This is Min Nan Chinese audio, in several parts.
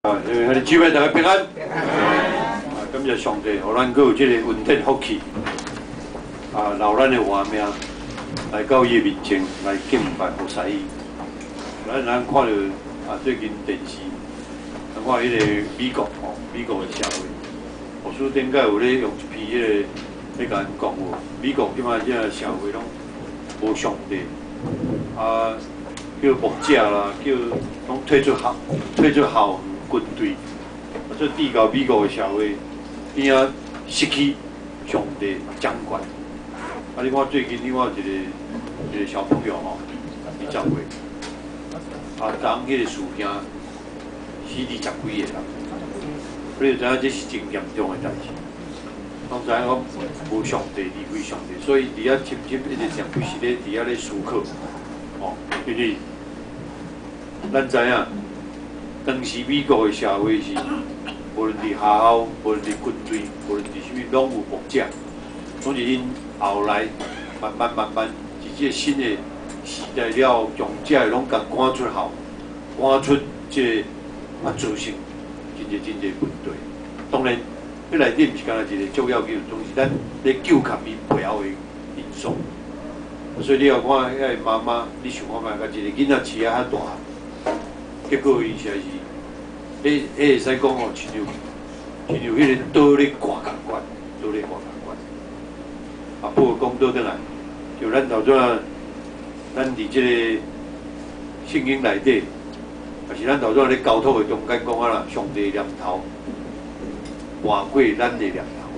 啊，兄弟姊妹大家平安。啊，感謝上帝，予咱閣有這个恩典福氣，啊，留咱的活命來到伊的面前來敬拜服侍伊。咱看著啊，最近電視，咱看彼个美國吼，美國的社會，牧師頂擺有咧用一篇彼个咧共𪜶講有，美國這擺這个社會攏無上帝，啊，叫牧者啦，叫攏退出校，退出校軍隊，啊，所以至到美國的社會，變啊失去上帝掌權。啊，你看最近你看一个一个小朋友吼，20歲，啊，昨彼个事件死20幾個人，你就知影這是真嚴重的代誌。攏知影講無上帝，離開上帝，所以佇遐深深一直定不時咧佇遐咧思考，吼，因為咱知影，當時美國的社會是，無論佇學校，無論佇軍隊，無論佇啥物，攏有牧者，攏是𪜶後來慢慢慢慢，佇這个新的時代了後，將這个攏共趕出校，趕出這個啊，造成真濟真濟問題。當然，彼內底毋是干焦一个重要緊，總是咱咧糾結伊背後的因素。所以你若看遐个媽媽，你想看覓，共一個囡仔飼啊較大漢，結果伊實在是，彼彼會使講吼，親像親像彼个刀咧割仝款，刀咧割仝款。啊，不過講倒轉來，就咱頭拄仔，咱佇這個聖經內底，也是咱頭拄仔咧交託的中間講啊啦，上帝念頭瞞過咱的念頭，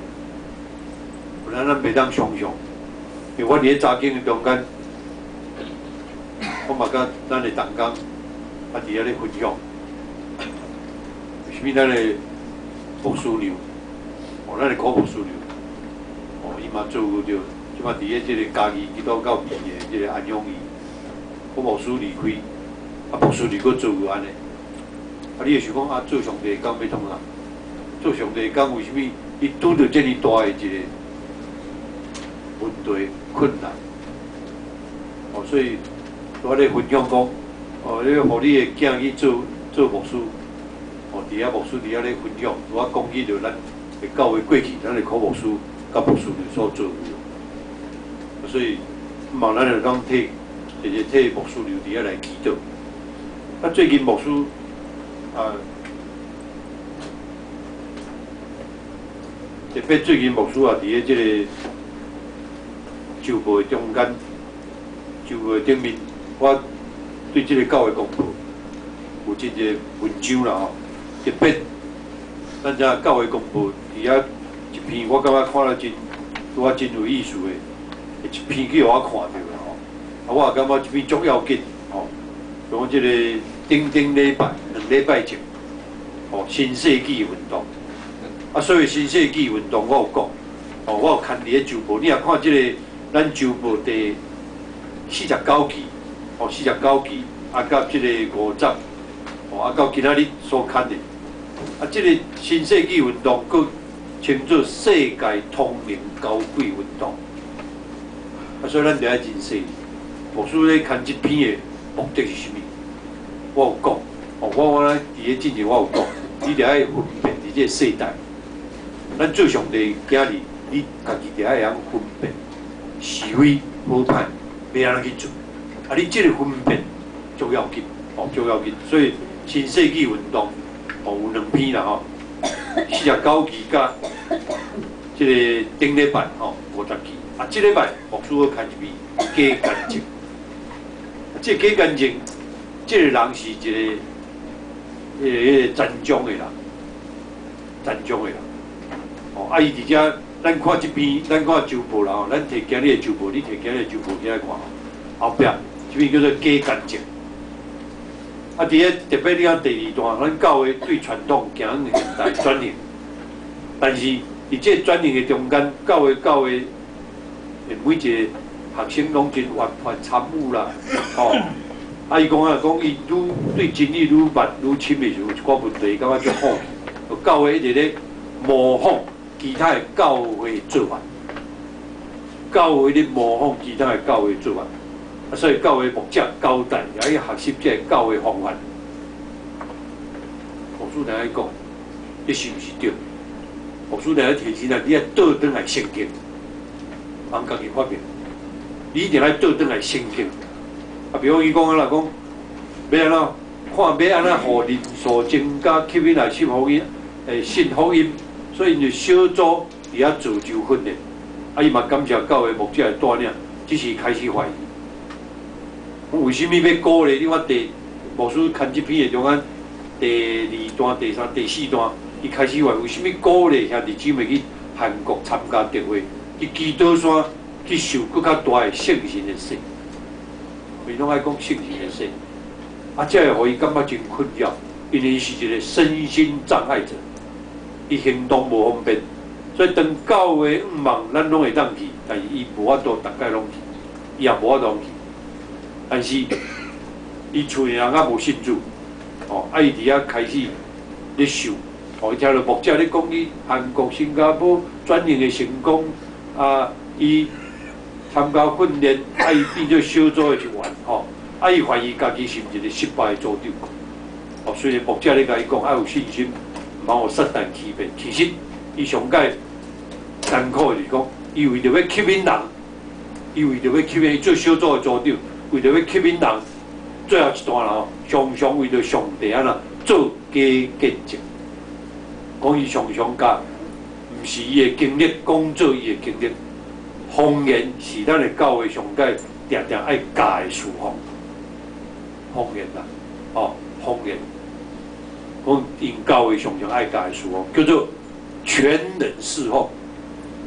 不然咱袂當想像。因為我佇咧查經的中間，我嘛佮咱的同工啊佇遐咧分享，啥物咱的牧師娘，哦，咱的苦牧師娘，哦，伊嘛做過著，這擺佇咧這個嘉義基督教醫院的這個安養院，苦牧師離開，啊，牧師娘閣做過按呢，啊，你會想講啊，做上帝的工欲創啥？做上帝的工為啥物伊拄著這爾大的一個問題困難？哦，所以我咧分享講，哦，你予你的囝去做做牧師，哦，佇遐牧師佇遐咧分享，我講起著咱的教會過去，咱的苦牧師佮牧師娘所做的，所以望咱就當替，就是替牧師娘佇遐來祈禱。啊，最近牧師啊，特別最近牧師啊，佇咧這個周報的中間，周報的頂面，我對這個教會公報有真濟文章啦吼。特別咱遮教會公報佇遐一篇，我感覺看了真，對我真有意思的，一篇去予我看著啦吼。啊，我也感覺這篇足要緊吼。像這個頂頂禮拜、2禮拜前，吼，新世紀運動。啊，所以新世紀運動我有講，吼，我有刊佇咧周報，你若看這個咱周報第四十九期，吼，四十九期，啊，佮這個50，吼，啊，到今仔日所刊的，啊，這個新世紀運動閣稱做世界通靈交軌運動，啊，所以咱著愛真細膩。牧師咧刊這篇的目的是啥物？我有講，吼，我佇咧進前我有講，你著愛分辨佇這個世代。咱做上帝的囝兒，你家己著愛會曉分辨是非好歹，欲按怎去做。啊，你這個分辨足要緊，哦，足要緊。所以新世紀運動，哦，有兩篇啦吼，49期佮這個頂禮拜吼50期。啊，這禮拜牧師閣開一篇假見證。啊，這個假見證，這個人是一個，彼個殘障的人，殘障的人。哦，啊，伊佇遮，咱看這篇，咱看周報啦吼，咱摕今日的周報，你摕今日的周報起來看吼，後壁這篇叫做假見證。啊，佇咧特別你看第二段，咱教會對傳統走向現代轉型，但是佇這個轉型的中間，教會的每一個學生攏真活潑參與啦，吼。啊，伊講啊，講伊愈對真理愈捌愈深的時陣，有一寡問題，伊感覺足好奇，教會一直咧模仿其他的教會做法，教會咧模仿其他的教會做法，啊，所以教會牧者交代，也愛學習這个教會方法。師定愛講，你是毋是對？牧師定愛提醒咱，你愛倒轉來聖經，茫家己發明，你一定愛倒轉來聖經。啊，比如伊講啊啦，講欲按怎看欲按怎予人數增加，吸引來信福音，信福音，所以𪜶就小組佇遐造就訓練。啊，伊嘛感謝教會牧者的帶領，只是開始懷疑，為啥物欲鼓勵？你看第牧師牽這篇的中間，第二段、第三、第四段，伊開始懷疑為啥物鼓勵兄弟姊妹去韓國參加特會，去基督山去受閣較大的聖神的洗。伊攏愛講聖神的洗，啊，這會予伊感覺真困擾，因為伊是一個身心障礙者，伊行動無方便，所以當教會向望，咱攏會當去，但是伊無法度逐擺攏去，伊也無法度去。但是伊厝的人猶無信主，哦，啊，伊佇遐開始咧受，哦，伊聽著牧者咧講去韓國、新加坡轉型的成功，啊，伊參加訓練，啊，伊變做小組的一員，吼，啊，伊懷疑家己是毋是一個失敗的組長，哦，雖然牧者咧共伊講愛有信心，毋通予撒旦欺騙，其實伊上蓋艱苦的就是講，伊為著欲吸引人，伊為著欲吸引伊做小組的組長，為著欲吸引人，最後一段啦吼，常常為著上帝按怎做假見證，講伊常常共毋是伊的經歷講做伊的經歷。方言是咱的教會上蓋定定愛教的事奉，方言啦，哦，方言，講𪜶教會上上愛教的事奉，叫做全能侍奉，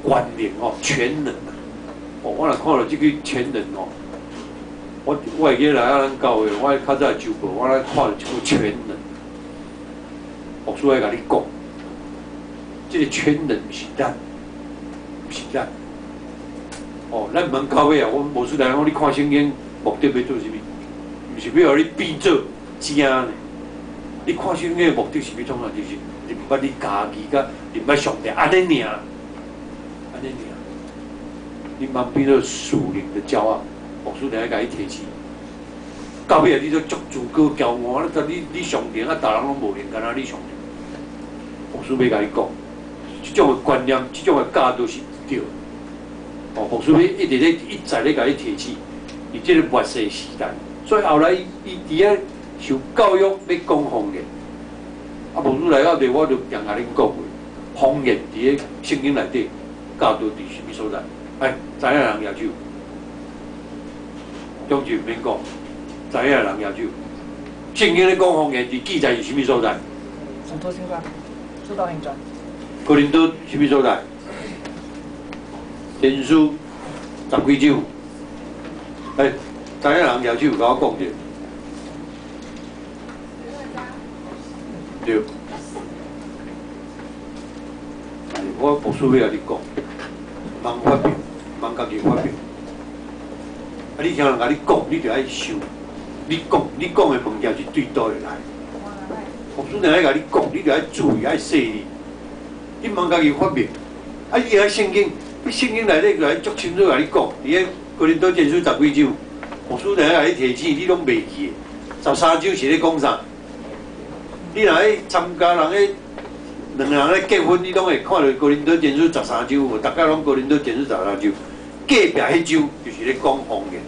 觀念哦，全能啊，哦，我若看著這句全能哦，我會記來啊，咱教會，我較早週報，我來看著這句全能，牧師愛共你講，這個全能毋是咱，毋是咱。哦，咱毋通到尾啊！我牧師來講，你看聖經目的欲做啥物？毋是欲予你變做正呢？你看聖經的目的是欲創啥？就是認捌你家己，佮認捌上帝，按呢爾，按呢爾。你毋通變做屬靈的驕傲。牧師定愛共你提醒。到尾啊，你都足自高驕傲，啊！你上靈啊，逐人攏無靈，敢若你上靈。牧師欲共你講，這種的觀念，這種的教導是毋對。哦，牧師欲一直咧一再咧共你提醒，佇這个末世時代，所以後來伊佇遐受教育欲講方言，啊，牧師來到這，我就定共恁講過，方言佇咧聖經內底教導佇啥物所在？哎，知影人舉手，總之毋免講，知影人舉手。聖經咧講方言，佇記載佇啥物所在？使徒行傳，使徒行傳。哥林多啥物所在？前書十幾章，哎，知影人舉手，共我講者。對。我牧師欲共你講，毋通發明，毋通家己發明。啊，你聽人共你講，你就愛想，你講，你講的物件是對佗會來。牧師定愛共你講，你就愛注意，愛細膩。你毋通家己發明。啊，你愛聖經。你聖經內底就愛足清楚共你講，佇咧哥林多前書十幾章，牧師定愛共你提醒，你攏袂記的。13章是咧講啥？你若去參加人咧兩個人咧結婚，你攏會看著哥林多前書十三章無？逐家攏哥林多前書十三章，隔壁彼章就是咧講方言。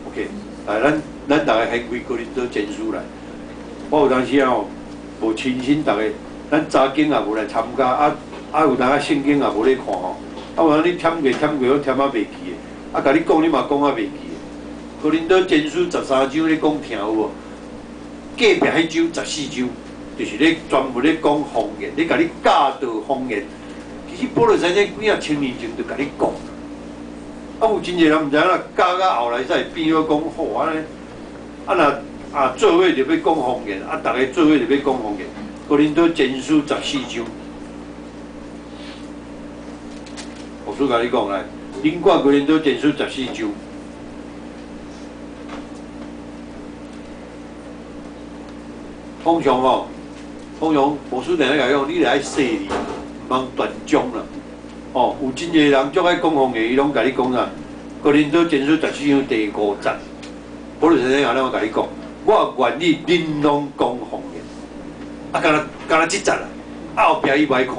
OK，來，咱逐家掀開哥林多前書來。我有當時啊吼，無親身逐家，咱查經也無來參加，啊啊有當時聖經也無咧看吼。啊！有當你忝過忝過，攏忝啊袂記的。啊，共你講，你嘛講啊袂記的。哥林多前書十三章咧講聽有無？隔壁彼章14章，就是咧專門咧講方言，咧共你教導方言。其實保羅先生幾仔千年前就共你講。啊，有真濟人毋知影啦，教到後來才會變做講好按呢。啊若啊做伙就欲講方言，啊逐家做伙就欲講方言。哥林多前書十四章。牧師共你講來，恁看哥林多前書十四章，通常吼，通常牧師定咧共講，你著愛細膩，毋通斷章啦。哦，有真濟人足愛講方言，伊攏共你講啥？哥林多前書十四章第五節，保羅先生按怎共你講？我願意恁攏講方言。啊，敢若敢若這節啦，啊後壁伊無愛看。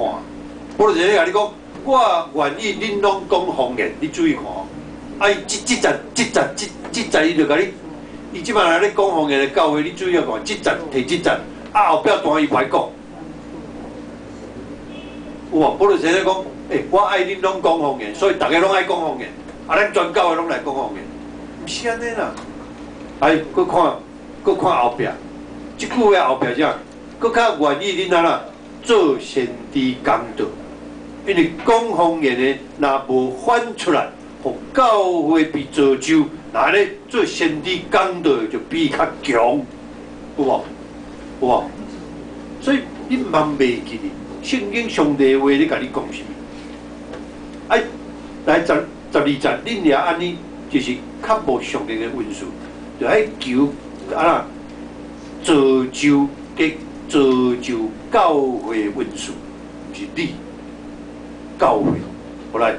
保羅就共你講，我願意恁攏講方言，你注意看哦。啊，伊這這節這節這這節伊就共你，伊這擺來咧講方言的教會，你注意看，這節提這節，啊後壁段伊無愛講。有無？保羅先生講，欸，我愛恁攏講方言，所以逐家攏愛講方言，啊，咱全教會攏來講方言，毋是按呢啦。來，閣看，閣看後壁，這句話後壁啥？閣較願意恁按怎做先知講道，因為講方言的若無反出來，予教會被造就，若按呢做先知講道就比伊較強，有無？有無？所以你毋通袂記得聖經上帝話咧共你講啥物？哎，來12節，恁也按呢，就是較無屬靈的恩賜，就愛求按怎造就嘅造就教會恩賜，毋是你教會。好來，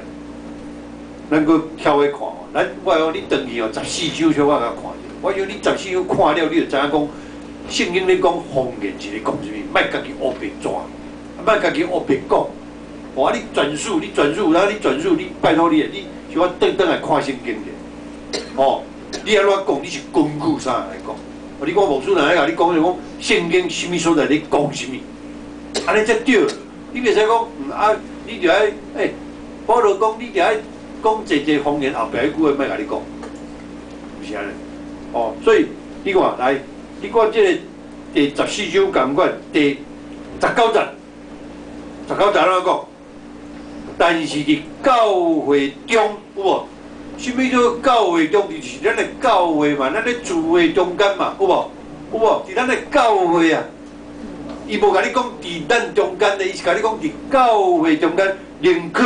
咱閣跳去看哦，咱我講你轉去哦，十四章小可共看者。我想你十四章看了，你就知影講聖經咧講方言是咧講啥物，莫家己烏白轉，莫家己烏白講。哦，你轉述，你轉述，然後你轉述，你拜託你，你小可轉轉來看聖經者。哦，你按怎講？你是根據啥來講？你講牧師若來共你講就講聖經啥物所在咧講啥物，按呢才對。你袂使講，啊，你就愛欸，保羅講你就愛講濟濟方言，後壁彼句話莫共你講，毋是按呢。哦，所以你看來，你看這个第十四章仝款第十九節，十九節按怎講？但是佇教會中有無？啥物叫教會中？就是咱的教會嘛，咱咧聚會中間嘛，有無？有無？佇咱的教會啊，伊無共你講佇咱中間的，伊是共你講佇教會中間，寧可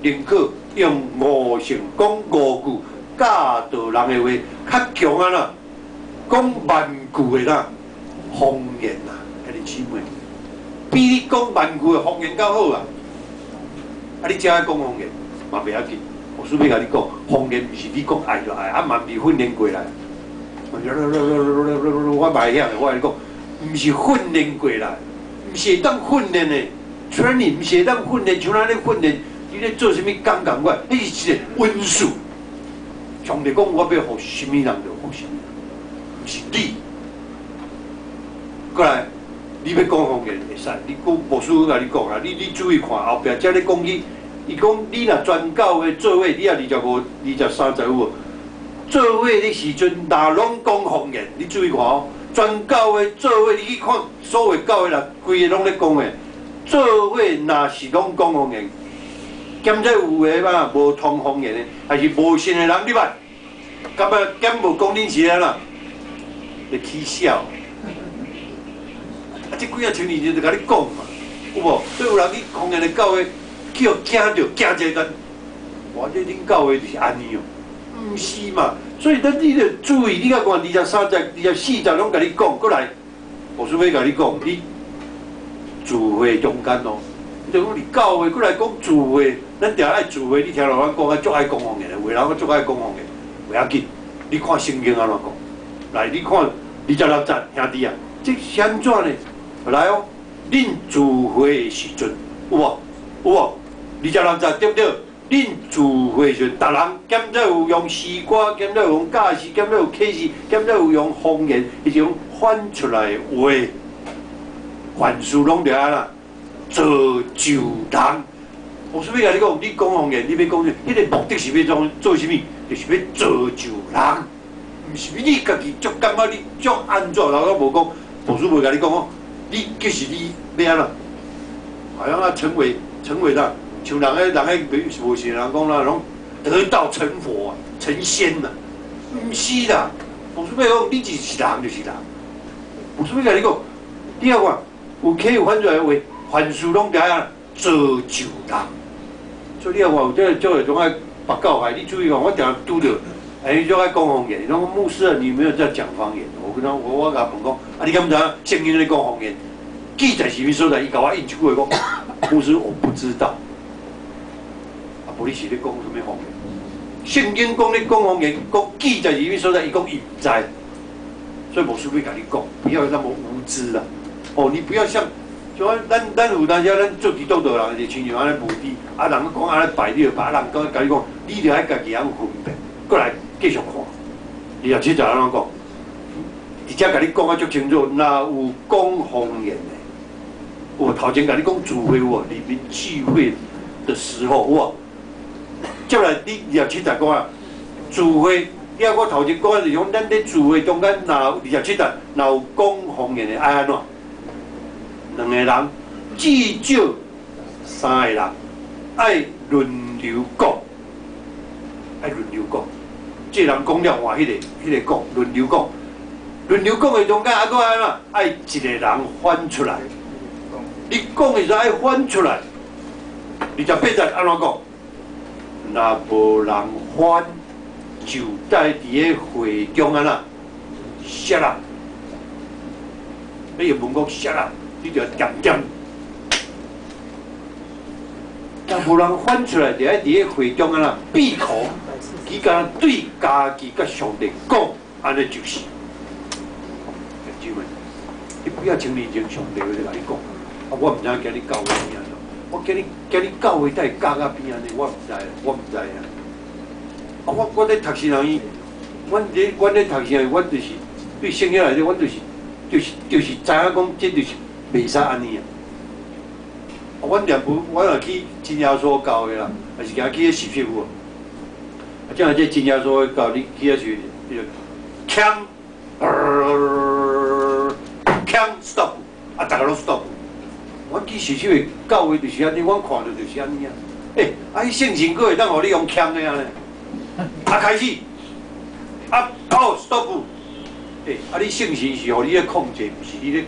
寧可用悟性講五句教導人的話，較強啊啦，講萬句的啦方言啊，兄弟姊妹，比你講萬句的方言較好啊！啊，你遮愛講方言嘛袂要緊。牧師欲共你講，方言毋是你講愛就愛，啊嘛毋是訓練過來。我嘛會曉的，我共你講，毋是訓練過來，毋是會當訓練的，training 毋是會當訓練，像咱咧訓練，你咧做啥物工仝款，彼是一个恩賜。上帝講，我欲予啥物人就予啥物人，毋是你。過來，你欲講方言會使，你講牧師共你講啊，你注意看後壁，遮咧講起。伊講你若全教會做伙，你也25、23節有無？做伙的時陣，若攏講方言，你注意看哦。全教會做伙，你去看所有教會啦，規个攏咧講的。做伙若是攏講方言，兼且有的嘛無通方言的，還是無信的人入來，感覺兼無講恁是按怎？會起痟。啊，這幾仔千年前就共你講嘛，有無？所以有人去方言的教會，去予驚著，驚一個哇！這恁教會就是按呢哦，毋是嘛？所以咱你著注意，你較看23節、24節攏共你講，閣來，牧師欲共你講，你聚會中間哦，就講佇教會，閣來講聚會，咱定愛聚會，你聽落我講啊，足愛講方言的，有的人足愛講方言，袂要緊，你看聖經按怎講？來，你看26節，兄弟啊，這是按怎呢？來哦，恁聚會的時陣有無？有無？26節對毋對？恁聚會時陣，逐人兼且有用詩歌，兼且有用教示，兼且有啟示，兼且有用方言，彼種反出來的話，凡事攏著按怎造就人。我是欲共你講，你講方言，你欲講啥？彼个目的是欲創做啥物？就是欲造就人，毋是你家己足感覺你足按怎，老我無講，牧師袂共你講哦。你其實你欲按怎？好像要成為啦。像人彼人彼無信人講啦，攏得道成佛啊，成仙啦，毋是啦。牧師欲講，你就是人就是人。牧師欲共你講，你愛看有啟有反出來的話，凡事攏著按怎造就人。所以你愛看有這個這個種愛別教派，你注意看，我定拄著，哎，足愛講方言，攏講牧師啊，你沒有在講方言。我跟他我我共問講，啊，你敢毋知影聖經咧講方言？記載啥物所在？伊共我應一句話講，牧師我不知道。啊，無你是咧講啥物方言？聖經講咧講方言，講記載啥物所在？伊講伊毋知，所以牧師欲共你講，不要那麼無知啦。哦，你不要像，像咱有當時咱做基督徒人，就親像按呢無知，啊人講按呢拜你就拜，啊人講共你講，你著愛家己曉分辨，過來繼續看。27節按怎講？直接共你講啊足清楚，若有講方言的，我頭前共你講聚會有無？你們聚會的時候有無？接來你二十七節講啊，聚會，你啊我頭前講就是講，咱咧聚會中間，若二十七節若有講方言的，愛按怎？兩個人，至少三個人，愛輪流講，愛輪流講。這個人講了，換彼個講，輪流講。輪流講的中間，啊，閣按怎？愛一個人翻出來。你講的時候愛翻出來。28節按怎講？若無人翻，就愛佇咧會中按怎？Shut up！你英文講 shut up，你就要恬恬。若無人翻出來，就愛佇咧會中按怎？閉口，只敢對家己佮上帝講，按呢就是。姊妹，你不要請你前上帝會共你講，啊，我毋知影今日教會變按怎，我今日教會會教到變按呢，我毋知，我毋知啊。啊，我咧讀神學院，阮咧讀神學院，阮就是對聖經內底，阮就是知影講，這就是袂使按呢啊。啊，阮念無，阮若去真耶穌教會啦，還是行去彼實習有無？啊，這樣這真耶穌教你去遐時，就鏘，鏘 stop，啊，逐个攏 stop。阮去實習的教會就是按呢，阮看著就是按呢啊。欸，啊，彼聖神閣會當予你用鏘的按呢？啊，開始，啊，哦，stop。欸，啊，你聖神是予你咧控制，毋是你咧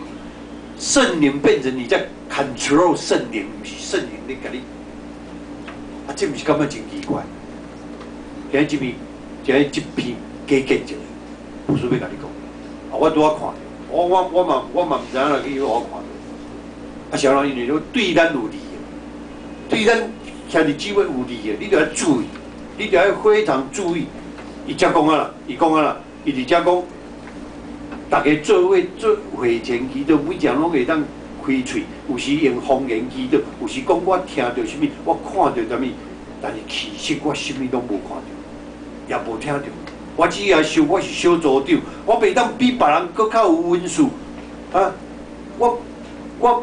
聖靈變成你在 control 聖靈，毋是聖靈咧共你。啊，這毋是感覺真奇怪？今日這篇，今日這篇加見證，牧師欲共你講。啊，我拄仔看著，我嘛毋知影去予我看著。啊，啥人？因為說對咱有利的，對咱兄弟姊妹有利的，你著愛注意，你著愛非常注意。伊才講啊啦，伊講啊啦，伊佇遮講，逐家做伙做會前祈禱，每一人攏會當開喙，有時用方言祈禱，有時講我聽著啥物，我看著啥物，但是其實我啥物攏無看著，也無聽著。我只要想我是小組長，我袂當比別人閣較有恩賜，啊，我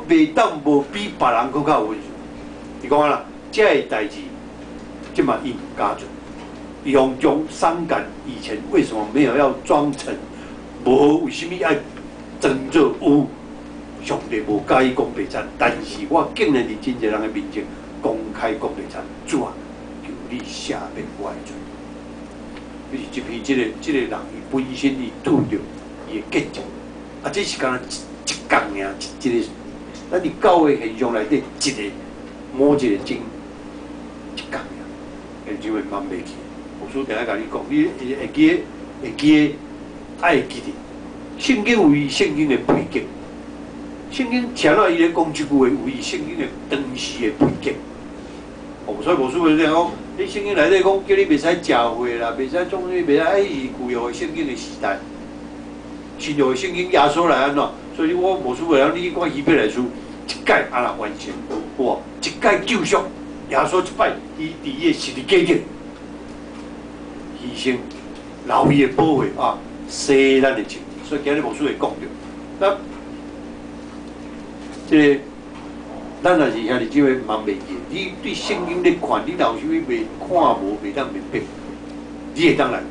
袂當無比別人閣較有恩賜。伊講啊啦，這个代誌，這嘛伊毋敢做。伊用將傷感以前為什麼沒有要裝成無？為什麼愛裝作有？上帝無佮意講白賊，但是我竟然佇真濟人的面前公開講白賊。主啊，求你赦免我的罪。就是這篇這個人，伊本身伊拄著伊的見證，啊，這是敢若一工爾，一個，咱佇教會現象內底一個某一個真一工爾，因為慢袂去。牧師定愛共你講，你會記會記愛會記得，聖經有伊聖經的背景，聖經前仔伊咧講這句話，有伊聖經的當時的背景。哦，所以牧師會這樣講，你聖經內底講叫你袂使食血啦，袂使創啥，袂使，彼是舊約的聖經的時代，新約的聖經耶穌來按怎？所以我牧師會講，你看希伯來書一屆按怎完成？有無？一屆救贖，耶穌一擺，伊佇伊的十字架頂犧牲，流伊的寶血啊，洗咱的罪。所以今日牧師會講著，那這個咱若是兄弟姊妹嘛袂記，你對聖經咧看，你若有啥物袂看無袂當明白，你會當來，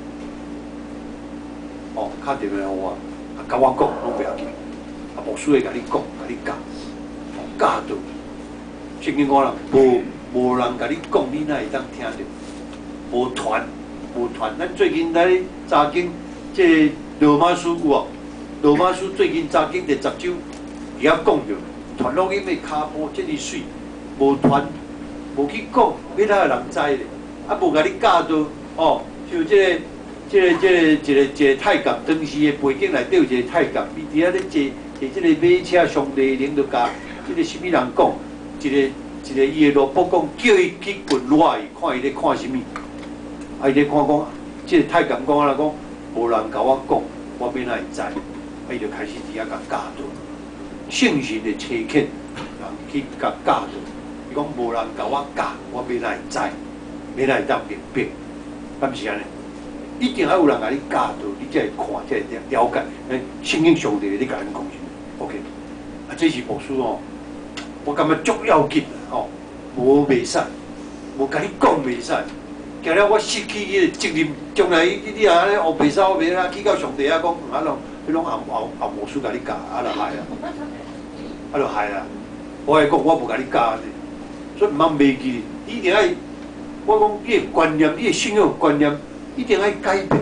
哦，敲電話予我，啊，共我講攏袂要緊，啊，牧師會共你講，共你教，哦，教導。聖經講啦，無人共你講，你哪會當聽著？無傳，無傳。咱最近來查經，這個羅馬書有無？羅馬書最近查經第10章，伊遐講著，傳福音的跤步這爾媠，無傳，無去講，欲哪有人知咧？啊，無共你教導，哦，像這個一個太監，當時的背景內底有一個太監，伊佇遐咧坐這個馬車，上帝靈就共這個啥物人講，一個伊的奴僕講，叫伊去問我伊，看伊咧看啥物。啊，伊咧看講，這個太監講啊，講無人共我講，我欲哪會知？啊，伊就開始佇遐共教導。聖神的差遣人去共教導。伊講無人共我教，我欲哪會知？欲哪會當明白？敢是按呢？一定愛有人共你教導，你才會看，才會了解。聖經上帝咧共咱講啥物？OK，啊，這是牧師吼，我感覺足要緊吼，無袂使，無共你講袂使。驚了我失去彼個責任，將來你若按呢烏白走白啊，去到上帝遐講，啊攏，彼攏也牧師共你教，啊就害啊，啊就害啊！我來講，我無共你教按呢，所以毋通袂記。你一定愛，我講你的觀念，你的信仰觀念一定愛改變。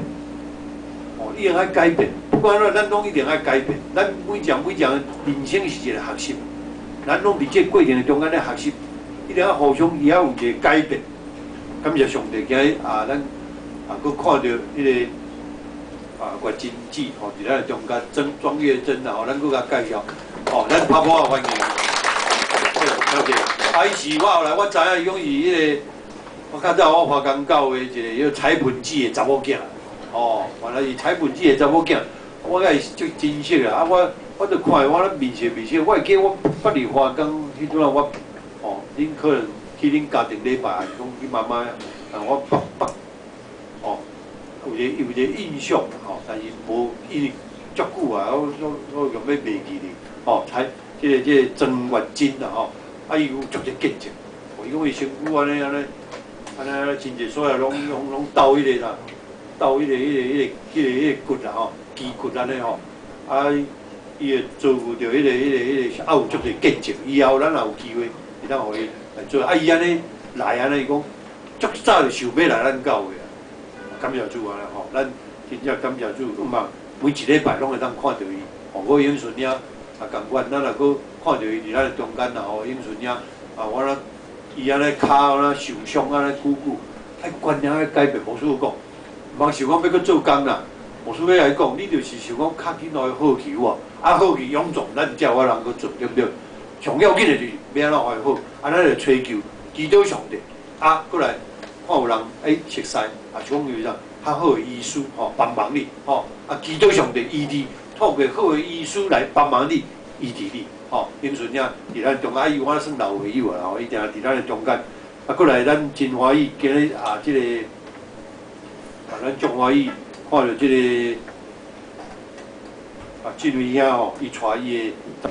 哦，一定愛改變。不管怎，咱攏一定愛改變。咱每一項每一項人生是一個學習，咱攏佇這個過程的中間咧學習，一定愛互相伊愛有一個改變。感謝上帝，今日啊，咱啊，閣看著彼個啊，月真姊吼，佇咱的中間曾莊月珍啦吼，咱閣共介紹，吼，咱拍鼓仔歡迎。好，謝謝。啊，伊是我後來我知影，伊講是彼個，我較早我華岡教會一個彼個彩本姊的查某囝，哦，原來是彩本姊的查某囝，我共伊足珍惜啊！啊，我著看伊，我咧面色面色，我會記我捌佇華岡彼陣啊，我哦，恁可能去恁家庭禮拜，還是講去媽媽，啊，我捌捌，哦，有一個印象，吼，但是無因為足久啊，我用欲袂記哩，吼，才這個曾月珍啦，吼，啊，伊有足濟見證，哦，伊講伊身軀按呢按呢，按呢按呢真濟所在攏鬥彼個啦，鬥彼個骨啦吼，肌骨按呢吼，啊，伊會遭遇著彼個，啊有足濟見證，以後咱也有機會會當予伊來做，啊，伊按呢來按呢，伊講足早就想欲來咱教會啊，感謝主啊吼，咱真正感謝主，希望每一禮拜攏會當看著伊，吼，我永順兄啊仝款，咱若閣看著伊佇咱的中間啦吼，永順兄啊，我咧伊按呢跤按呢受傷按呢久久，愛觀念愛改變，牧師有講，毋通想講欲閣做工啦，牧師欲共你講，你就是想講較緊予伊好去有無？啊好去勇壯，咱才有法通閣做，對毋對？上要緊的就是欲按怎予伊好，啊咱就揣求祈禱上帝，啊閣來看有人熟似，啊是講有啥較好的醫師吼幫忙你吼，啊祈禱上帝醫治，透過好的醫師來幫忙你醫治你吼。永順兄佇咱中間，啊伊我算老會友啊吼，伊定佇咱的中間，啊閣來咱真歡喜，今日啊這個啊咱足歡喜看著這個啊這位兄吼，伊帶伊的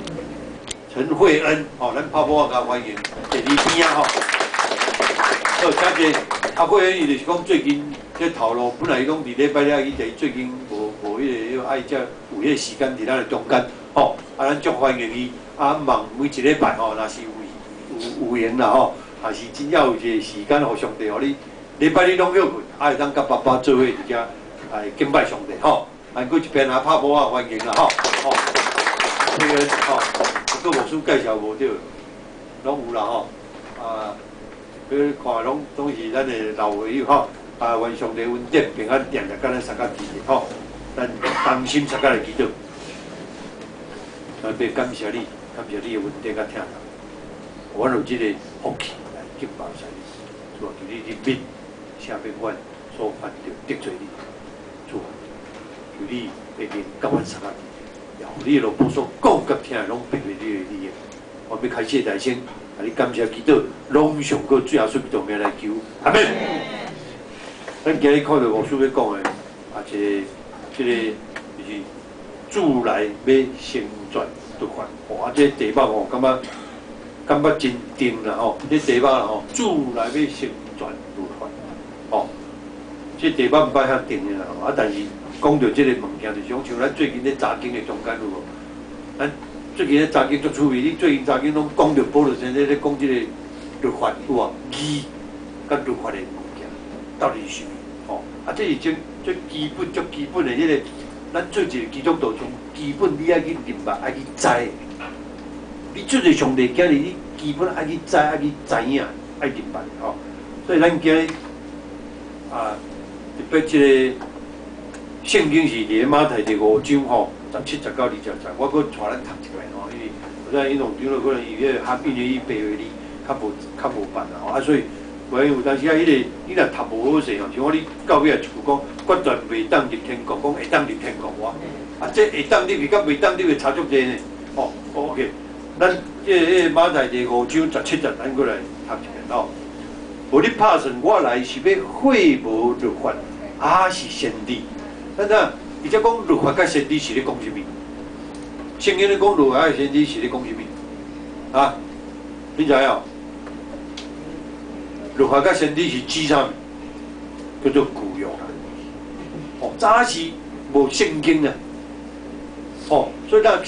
陳慧恩吼，咱拍鼓仔共歡迎，坐佇邊仔吼。好，請坐。啊，慧恩伊就是講最近這頭路本來伊講佇禮拜了去，但伊最近無彼個愛才有彼個時間佇咱的中間吼。啊，咱足歡迎伊。啊，望每一禮拜吼，若是有閒啦吼，若是真正有一個時間，予上帝予你禮拜日攏歇睏，啊會當佮爸爸做伙佇遮來敬拜上帝吼。啊，閣一邊啊拍鼓仔歡迎啦吼。吼，慧恩吼，閣牧師介紹無對，攏有啦吼。啊，你看攏攏是咱的老會友吼。啊，願上帝恩典平安定定佮咱相佮佇咧吼。咱同心相佮來祈禱。咱欲感謝你，感謝你的恩典佮疼痛。阮有這個福氣來敬拜你，主啊，求你憐憫，赦免阮所犯著得罪你，主啊，求你的靈佮阮相佮佇咧，也予你的路所講佮聽的攏變為你的利益。我欲開始大聲，共你感謝祈禱，攏上過主耶穌基督名來求，阿們。咱今日看著牧師欲講的，啊，一個，這個就是主來欲成全律法。哦，啊，這個題目吼，感覺真重啦吼，這題目啦吼，主來欲成全律法，吼，這題目毋捌遐重的啦吼，啊，但是講著這個物件，就是講像咱最近咧查經的中間有無？咱最近咧查經足趣味，你最近查經攏講著保羅先生咧講這個律法有無？義佮律法的物件到底是啥物？吼，啊，這是真最基本、足基本的彼個，咱做一個基督徒，從基本你愛去明白，愛去知。你做一個上帝囝兒，你基本愛去知，愛去知影，愛明白吼。所以咱今日啊，特別這個聖經是佇咧馬太第五章吼，17節到20節，我閣帶咱讀一擺吼，因為我知伊弄長了可能伊彼個含因為伊白話字較無辦啦吼，啊所以袂有當時啊，彼個你若讀無好勢吼，像我你到尾仔一句講，決斷袂當入天國，講會當入天國無？啊，這會當入去佮袂當入去差足濟呢，吼。OK，咱這個馬太第五章十七節，咱閣來讀一遍吼。無你拍算，我來是欲廢無律法，抑是先知。咱知影，伊才講律法佮先知是咧講啥物？聖經咧講律法佮先知是咧講啥物？啊？你知影？律法佮先知是指啥物？叫做舊約啦。哦，早時無聖經啊。哦，所以咱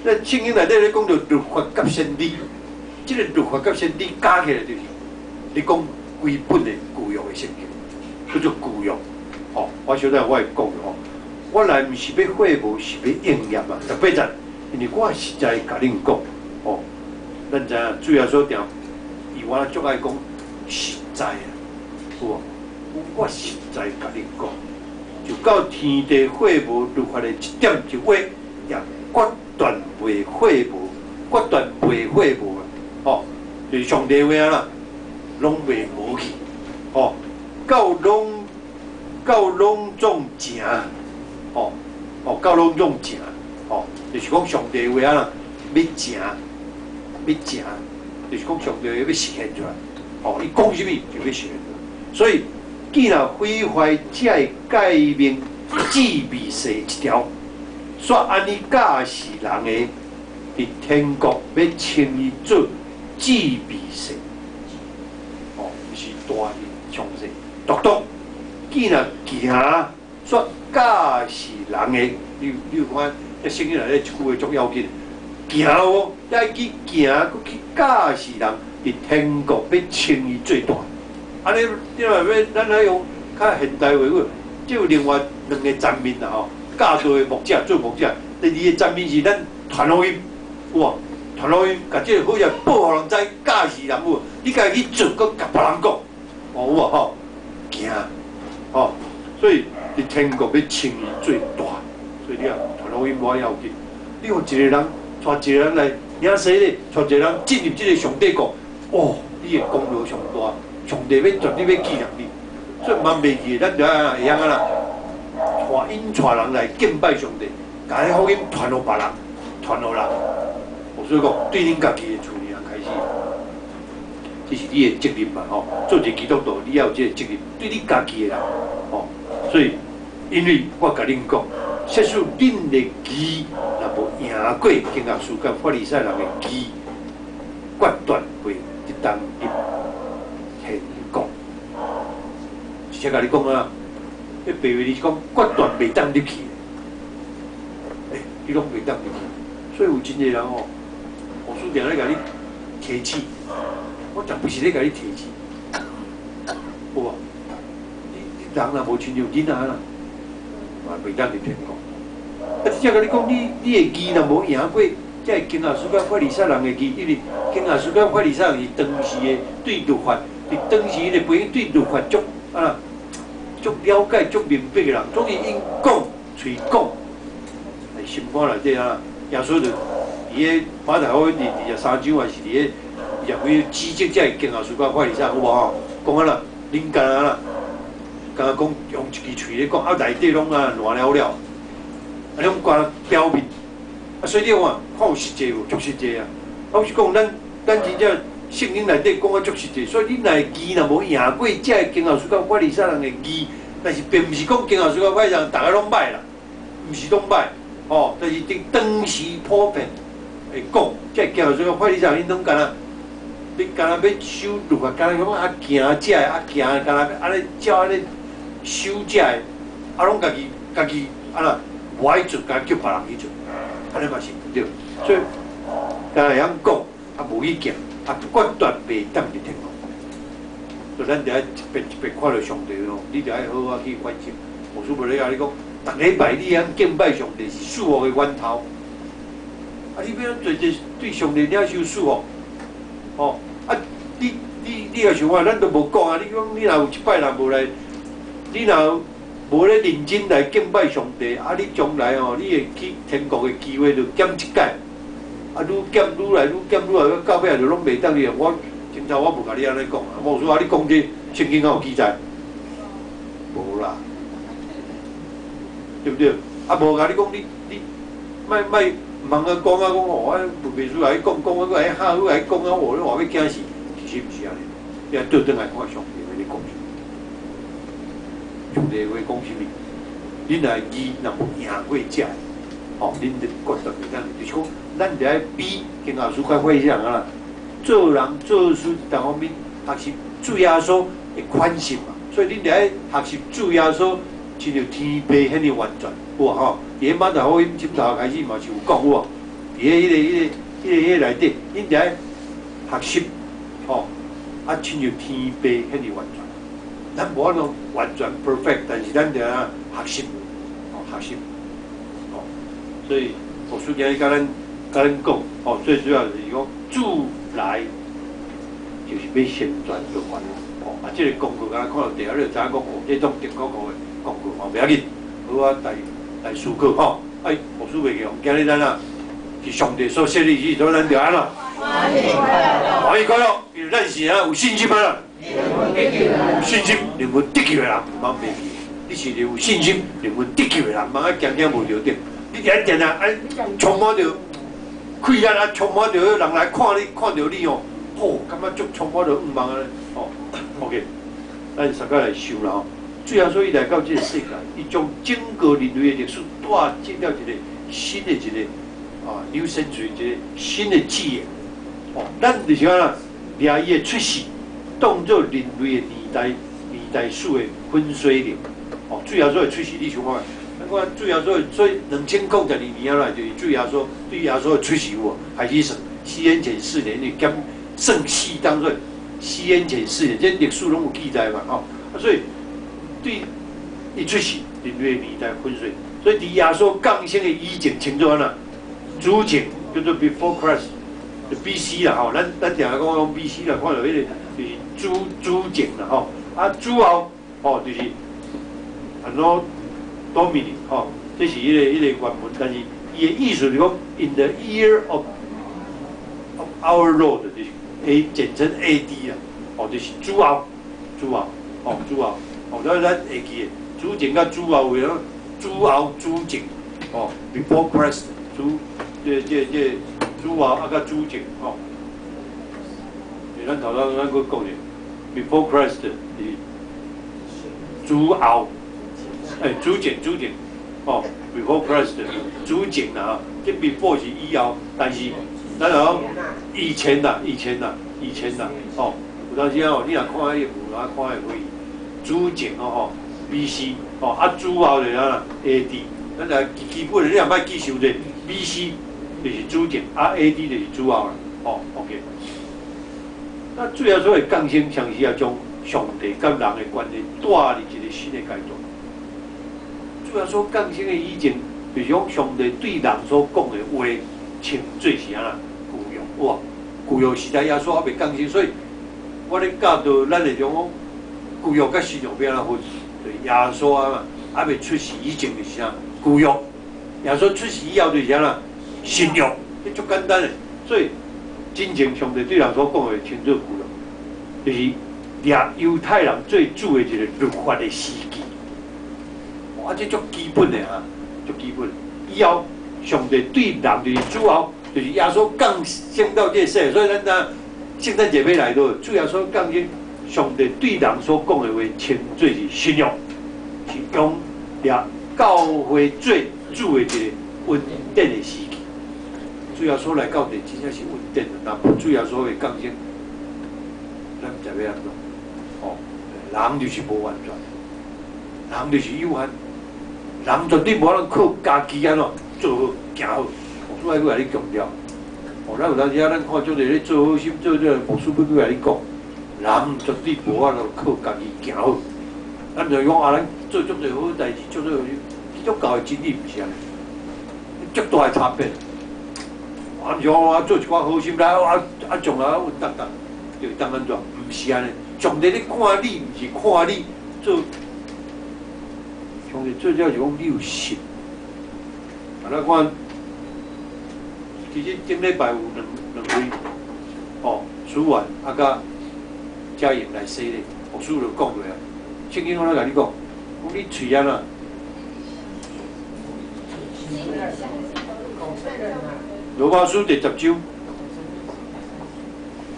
咱聖經內底咧講著律法佮先知，這個律法佮先知加起來就是你講規本的舊約的聖經，叫做舊約。哦，我小等我會講吼，我來毋是欲廢無，是欲應驗啊。十八節，因為我實在共恁講，哦，咱知影主耶穌定，伊我足愛講實在啊，有無？我實在共恁講，就到天地廢無律法的一點一畫，也決斷袂廢無，決斷袂廢無啊！哦，就是上帝話啦，攏袂無去，哦，到攏總成，哦哦，到攏總成，哦，就是講上帝話啊啦，欲成，欲成，就是講上帝話欲實現出來，哦，伊講啥物就欲實現出來，所以既若毀壞這個誡命至微細一條，煞按呢教示人的，佇天國欲稱伊做至微細，哦，毋是大是上細，獨獨既若行煞教示人的，你有看，這聖經內底一句話足要緊，行哦，愛去行，閣去教示人，佇天國欲稱伊做大。按呢，你若欲咱來用較現代話講，這有另外兩个層面啦吼。教導的牧者做牧者，第二个層面是咱傳福音，有無？傳福音，共這個好勢報予人知，教示人有無？你家己去做，閣共別人講，哦有無吼？行，吼，所以佇天國欲稱伊做大，所以你啊傳福音無要緊。你予一個人帶一個人來領洗禮，帶一個人進入這個上帝國，哦，你的功勞上大，上帝欲絕對欲紀念你。所以毋通袂記，咱就愛會曉按怎，帶引帶人來敬拜上帝，共彼福音傳予別人，傳予人。所以講，對恁家己的厝裡開始，這是你的責任嘛吼。做一個基督徒，你要有這個責任，對你家己的人吼。所以，因為我共恁講，設使恁的義若無贏過經學師佮法利賽人的義，決斷袂得當入天國。直接共你講啊，彼白話你是講決斷袂當入去，欸，你攏袂當入去。所以有真濟人吼，牧師定咧共你提醒，我絕不是咧共你提醒，有無？你人若無親像囡仔啦，嘛袂當入天國。啊，直接共你講，你的義若無贏過，這个經學師佮法利賽人的義，因為經學師佮法利賽人是當時的對律法，佇當時的背景對律法足啊，足了解、足明白的人，總是𪜶講喙講，心肝內底啊，耶穌就佇個馬太福音第23章，還是佇個二十幾指責這个經學師佮法利賽，有無吼？講啊啦，恁敢若啦，敢若講用一支喙咧講，啊內底攏啊爛了了，啊攏干表面，啊所以你看，看有實際無？足實際啊！啊我是講咱真正聖經內底講啊足實際，所以恁若義若無贏過這个經學師佮法利賽人的義，但是並毋是講經學師佮法利賽人逐个攏歹啦，毋是攏歹，吼，但是佇當時普遍會講，這個經學師佮法利賽人𪜶攏敢若，你敢若欲守律法，敢若講啊行這个啊行，敢若按呢照按呢守這个，啊攏家己啊啦無愛做，敢叫別人去做，按呢嘛是毋對，所以敢若會曉講，啊無去行，啊決斷袂當入天國。所以咱著愛一遍一遍看著上帝吼，你著愛好好去反省。牧師無咧共你講，逐禮拜你會曉敬拜上帝是祝福的源頭。啊，你欲按怎做這對上帝領受祝福？吼啊！你若想看，咱都無講啊！你講你若有一擺若無來，你若無咧認真來敬拜上帝，啊！你將來吼，你會去天國的機會就減一改。啊，愈減愈來愈減愈來，到尾就攏袂當去。我前頭我無共你按呢講啊，牧師啊，你講這聖經敢有記載？無啦，對不對？啊，無共你講，你莫莫毋通啊講啊講哦，啊袂輸來講講啊，閣來嚇，閣來講啊，哦，你話欲驚死，其實毋是按呢，你愛倒轉來看上帝話咧講啥物。上帝話講啥物？恁若義若無贏過這，吼，恁就覺得袂當，就是講，咱著愛比經老師較會啥人啊？做人做事逐方面學習主耶穌的款式嘛，所以恁著愛學習主耶穌，親像天父彼爾完全，有無吼？佇咧馬太福音針頭開始嘛是有講有無？佇咧彼個內底，恁著愛學習吼，啊，親像天父彼爾完全。咱無法度完全 perfect，但是咱著愛學習，吼，學習，吼。所以牧師今日共咱講，吼，最主要就是講主來就是欲成全律法，吼。啊，這個廣告敢若看到底下，你就知影講，哦，這種定確確的廣告，吼，袂要緊，好啊，來來思考，吼。哎，牧師袂記，今日咱啊是上帝所設立日子，所以咱著按怎？歡喜快樂，因為咱是啊有信心啊。有信心靈魂得救的人，毋通袂記。你是有信心靈魂得救的人，毋通啊驚驚無著頂。你佇遐定定啊，充滿著氣力啊，充滿著人來看你，看著你哦，吼，感覺足充滿著向望按呢，吼。OK，咱大家來想啦吼。主耶穌伊來到這個世界，伊將整個人類的歷史帶進了一個新的一個啊，new century 一個新的紀元。哦，咱就是按怎，掠伊的出世，當做人類的年代史的分水嶺。哦，主耶穌的出世，你想看覓？咱看主耶穌，所以2012年來就是主耶穌對耶穌的出世有無？開始算，西元前四年，你減算四當做西元前四年，這歷史攏有記載嘛？吼，啊，所以對伊出世，人類的年代分水，所以佇耶穌降生的以前稱做按怎？主前叫做 Before Christ，B.C. 啦吼，咱定定講講 B.C. 啦，看著彼個就是主前啦吼，啊主後吼就是 Anno Domini 吼，這是彼個原文，但是伊的意思是講 In the year of our Lord 就是 A 簡稱 A.D. 啦，哦就是主後主後吼主後，哦所以咱會記得主前佮主後有主後主前吼，Before Christ 主這主後啊，佮主前吼，咱頭先咱閣講者，Before Christ 是主後，欸，主前主前，吼，Before Christ 主前啦，這 Before 是以後，但是咱講以前啦，以前啦，以前啦，吼，有當時啊，你若看彼個有啊，看會會主前哦吼，B.C. 吼，啊主後就是按怎 A.D. 咱來基本的你也莫記傷濟，B.C. 就是主前，啊 A.D. 就是主後啦，吼，OK。那主耶穌的降生，相是啊將上帝佮人的關係帶入一個新的階段。主耶穌降生的以前，就是講上帝對人所講的話，稱做是按怎舊約哇？舊約時代耶穌猶未降生，所以我咧教導咱會講舊約佮新約欲按怎分？對耶穌啊嘛，猶未出世以前就是啥？舊約。耶穌出世以後就是按怎？新約，這足簡單的。所以真正上帝對人所講的稱做舊約，就是掠猶太人做主的一個律法的時期。哇，這足基本的啊，足基本。以後上帝對人就是主後，就是耶穌降生到這個世界，所以咱知聖誕節欲來到，主耶穌降生，上帝對人所講的話稱做是新約，是用掠教會做主的一個恩典的時期。主耶穌來到地，真正是恩典。若無主耶穌的降生，咱毋知欲按怎。哦，人就是無完全，人就是有限，人絕對無法度靠家己按怎做好、行好。牧師愛閣共你強調。哦，咱有當時啊，咱看足濟咧做好心做這個牧師欲閣共你講，人絕對無法度靠家己行好。咱就講啊，咱做足濟好代誌，做做基督教的真理毋是按呢，足大的差別。啊，毋是講我做一寡好心來，啊啊將來穩當當，就會當按怎？毋是按呢。上帝咧看你，毋是看你做。上帝最主要是講你有信。啊，咱看，其實頂禮拜有兩位，哦，書員啊，佮嘉穎來洗禮，牧師就講過啊。聖經我來共你講，講你喙按怎？羅馬書第十章，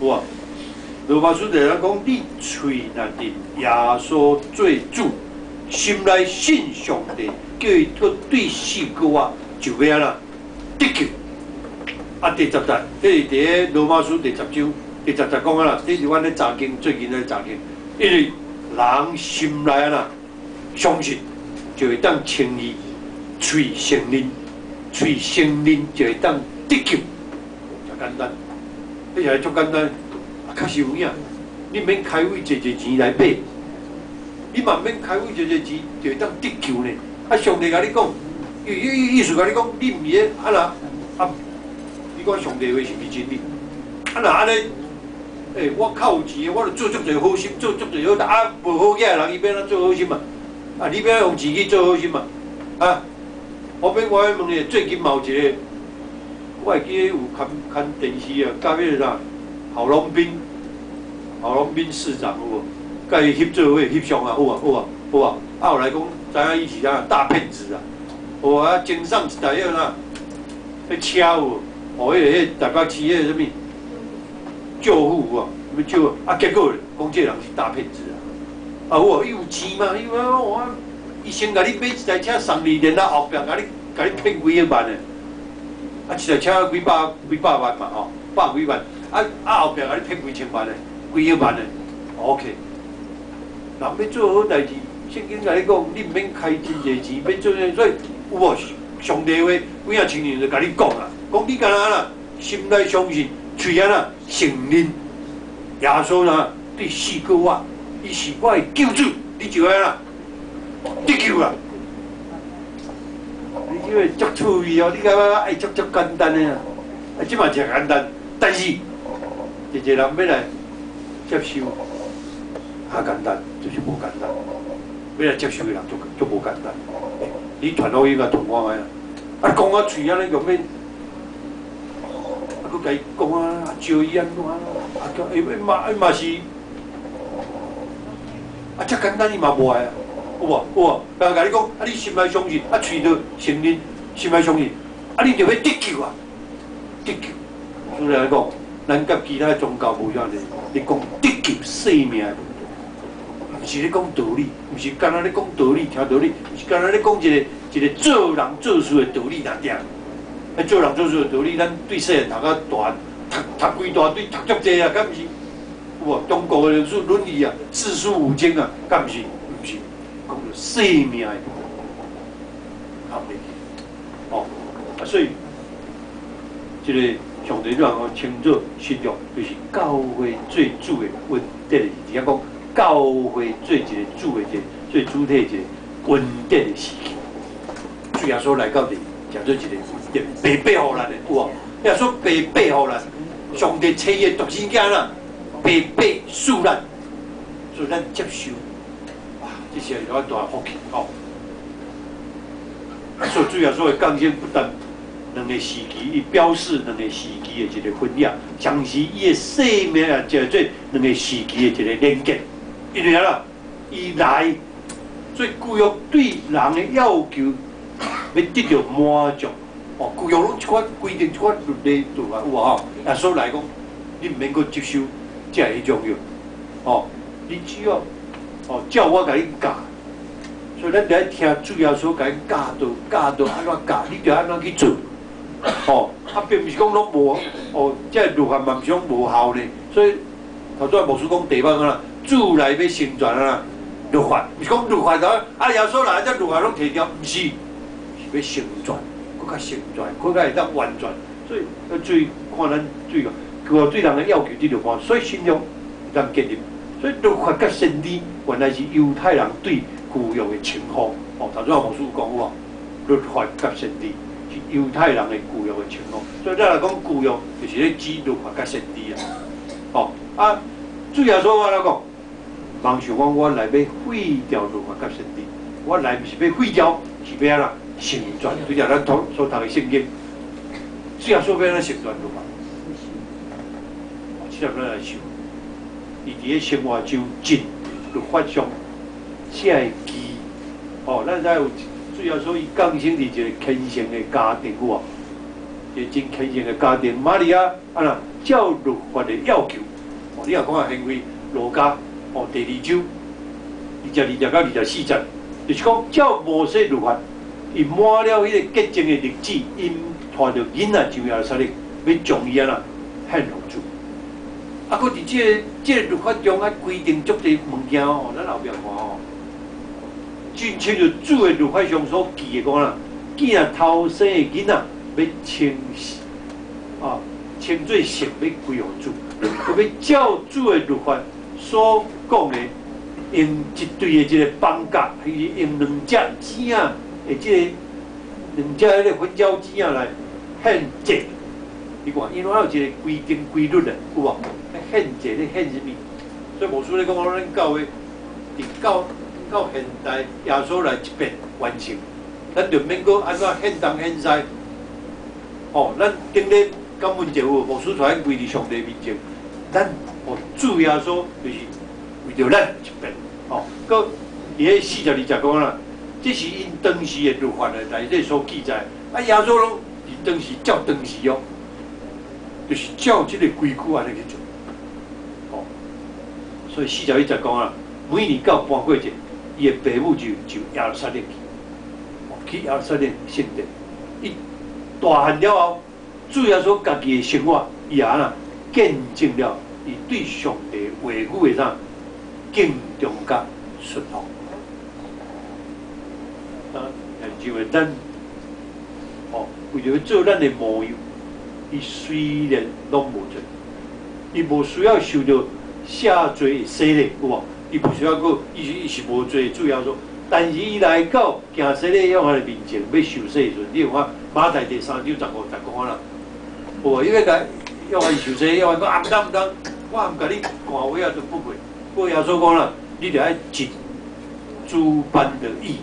有啊。羅馬書第十講，你喙若認耶穌做主，心內信上帝，叫伊脫對死閣活，就欲按怎得救。啊，第十節，這是佇咧羅馬書第十章第十節講啊啦，這是阮咧查經，最近咧查經，因為人心內按怎相信，就會當稱義；喙承認，喙承認就會當得救。誠簡單，這是足簡單。啊，確實有影，你免開費濟濟錢來買，你嘛免開費濟濟錢就會當得救呢。啊，上帝共你講，意思共你講，你毋是啊若啊，你講上帝話是毋是真理？啊若按呢，欸，我較有錢，我就做足濟好心，做足濟好，啊無好額的人伊欲按怎做好心嘛？啊，你欲按怎用錢去做好心嘛？啊，我欲問你，最近嘛有一個，我會記得有看看電視啊，佮彼個啥，郝龍斌，郝龍斌市長有無？佮伊翕做伙翕相啊，有啊有啊有啊！啊後來講，知影伊是啥大騙子啊！有啊，前上一台彼個啥，彼車有無？哦，彼個台北市彼個啥物救護有啊？啥物救啊？結果講這個人是大騙子啊！啊有啊，伊有錢嘛？伊講我伊先共你買一台車送你，然後後壁共你騙幾億萬的，啊一台車幾百幾百萬嘛吼，百幾萬，啊啊後壁共你騙幾千萬的，幾億萬的，OK。人欲做好代誌，聖經共你講，你毋免開真濟錢，欲做啥，所以有無上帝話幾仔親像就共你講啊，講你敢若啦，心內相信，喙按怎承認耶穌啦，對死閣活，伊是我的救主，你就按怎得救啦。你這個足趣味哦，你感覺愛足足簡單的啊？啊，這嘛誠簡單，但是一個人欲來接受，較簡單，就是無簡單。欲來接受的人足足無簡單。你傳福音啊，傳看覓啊？啊，講啊喙按呢用欲，啊，閣共伊講啊，招伊按怎啊？啊，伊嘛伊嘛是，啊，遮簡單伊嘛無愛啊，有無？有無？人共你講，啊，你心內相信，啊，喙就承認，心內相信，啊，你就欲得救啊，得救。所以來講，咱佮其他宗教無啥呢，咧講得救生命的問題，毋是咧講道理，毋是干焦咧講道理、聽道理，毋是干焦咧講一個一個做人做事的道理爾爾。啊，做人做事的道理，咱對細漢讀甲大，讀讀規大堆，讀足濟啊，敢毋是？有無？中國的書《論語》啊，四書五經啊，敢毋是？毋是，講著生命的問題，合入去。哦，啊，所以這個上帝讓我稱做新約，就是教會最主的恩典的時期。講教會做一個主的一個最主體一個恩典的時期。主耶穌來到這，成做一個恩典，白白予咱的，有無？耶穌白白予咱，上帝差伊的獨生囝啦，白白賜咱，所以咱接受，哇，這是一個大福氣哦。所以主耶穌的降生不但兩個時期，伊表示兩個時期的一個分野，同時伊的生命也叫做兩個時期的一個連結。因為啊，伊來，所以舊約對人的要求欲得著滿足。哦，舊約攏這款規定，這款律例對啊，有無吼？耶穌來講，你毋免閣接受這彼種藥，哦，你只要哦照我共你教。所以咱著愛聽主耶穌共你教導，教導按怎教，你著按怎去做。吼，啊，並毋是講攏無哦，這個律法嘛毋是講無效呢。所以頭拄仔牧師講題目啊，主來欲成全啊，律法，毋是講律法就啊耶穌來，這律法攏提掉，毋是，是欲成全，閣較成全，閣較會當完全。所以要注意看咱注意個，對人的要求這著看，所以信仰會當建立。所以律法佮先知原來是猶太人對舊約的稱呼。哦，頭拄仔牧師有講有無？律法佮先知是猶太人的舊約的稱呼。所以咱若講舊約，就是咧指律法佮先知啊。哦，啊，主耶穌按怎講？莫想講我來欲廢掉律法佮先知，我來毋是欲廢掉，是欲按怎成全。拄才咱所讀的聖經，主耶穌欲按怎成全律法？哦，這點咱來想。伊佇咧生活中盡律法上寫的記，哦，咱知有主耶穌伊降生佇一個虔誠的家庭有無？一個真虔誠的家庭，瑪利亞啊若照律法的要求，哦，你若看行為路加哦第二章22節到24節，就是講照摩西律法，伊滿了彼個潔淨的日子，𪜶帶著囡仔上耶路撒冷，欲將伊按怎獻予主。啊，閣佇這個律法中啊規定足濟物件哦，咱後壁看吼，真親像主的律法上所記的講啦，既然頭生的囡仔欲稱啊稱做聖，欲歸予主，閣欲照主的律法所講的，用一對的這個枋角，還是用兩隻雞仔的這個兩隻彼個粉鳥雞仔來獻祭。你看，因為有一個規定規律的，有無？獻祭咧獻啥物？所以牧師咧講，咱教會直到到現代耶穌來這邊完成，咱就免閣按怎獻東獻西。哦，咱頂咧感恩節有牧師帶咱跪佇上帝面前，咱哦主耶穌就是為著咱這邊。哦，閣佇彼42節講啦，這是𪜶當時的律法的內底所記載。啊，耶穌攏是當時照當時哦，就是照這個規矩按呢去做。哦，所以41節講啊，每年到盤過節，伊的爸母就上耶路撒冷去，去耶路撒冷聖殿。伊大漢了後，主耶穌家己的生活，伊也按怎見證了伊對上帝話語的啥敬重佮順服。啊，因為咱哦，為著欲做咱的模樣，伊雖然攏無罪，伊無需要受著赦罪的洗禮，有無？伊無需要閣，伊是無罪的主耶穌，但是伊來到行洗禮約翰的面前，欲受洗的時陣，你有看馬太第三章15節講啊啦，有無？伊欲共約翰受洗，約翰講啊，毋通毋通，我毋共你汗鞋仔都不會。不過耶穌講啦，你著愛盡諸般的義，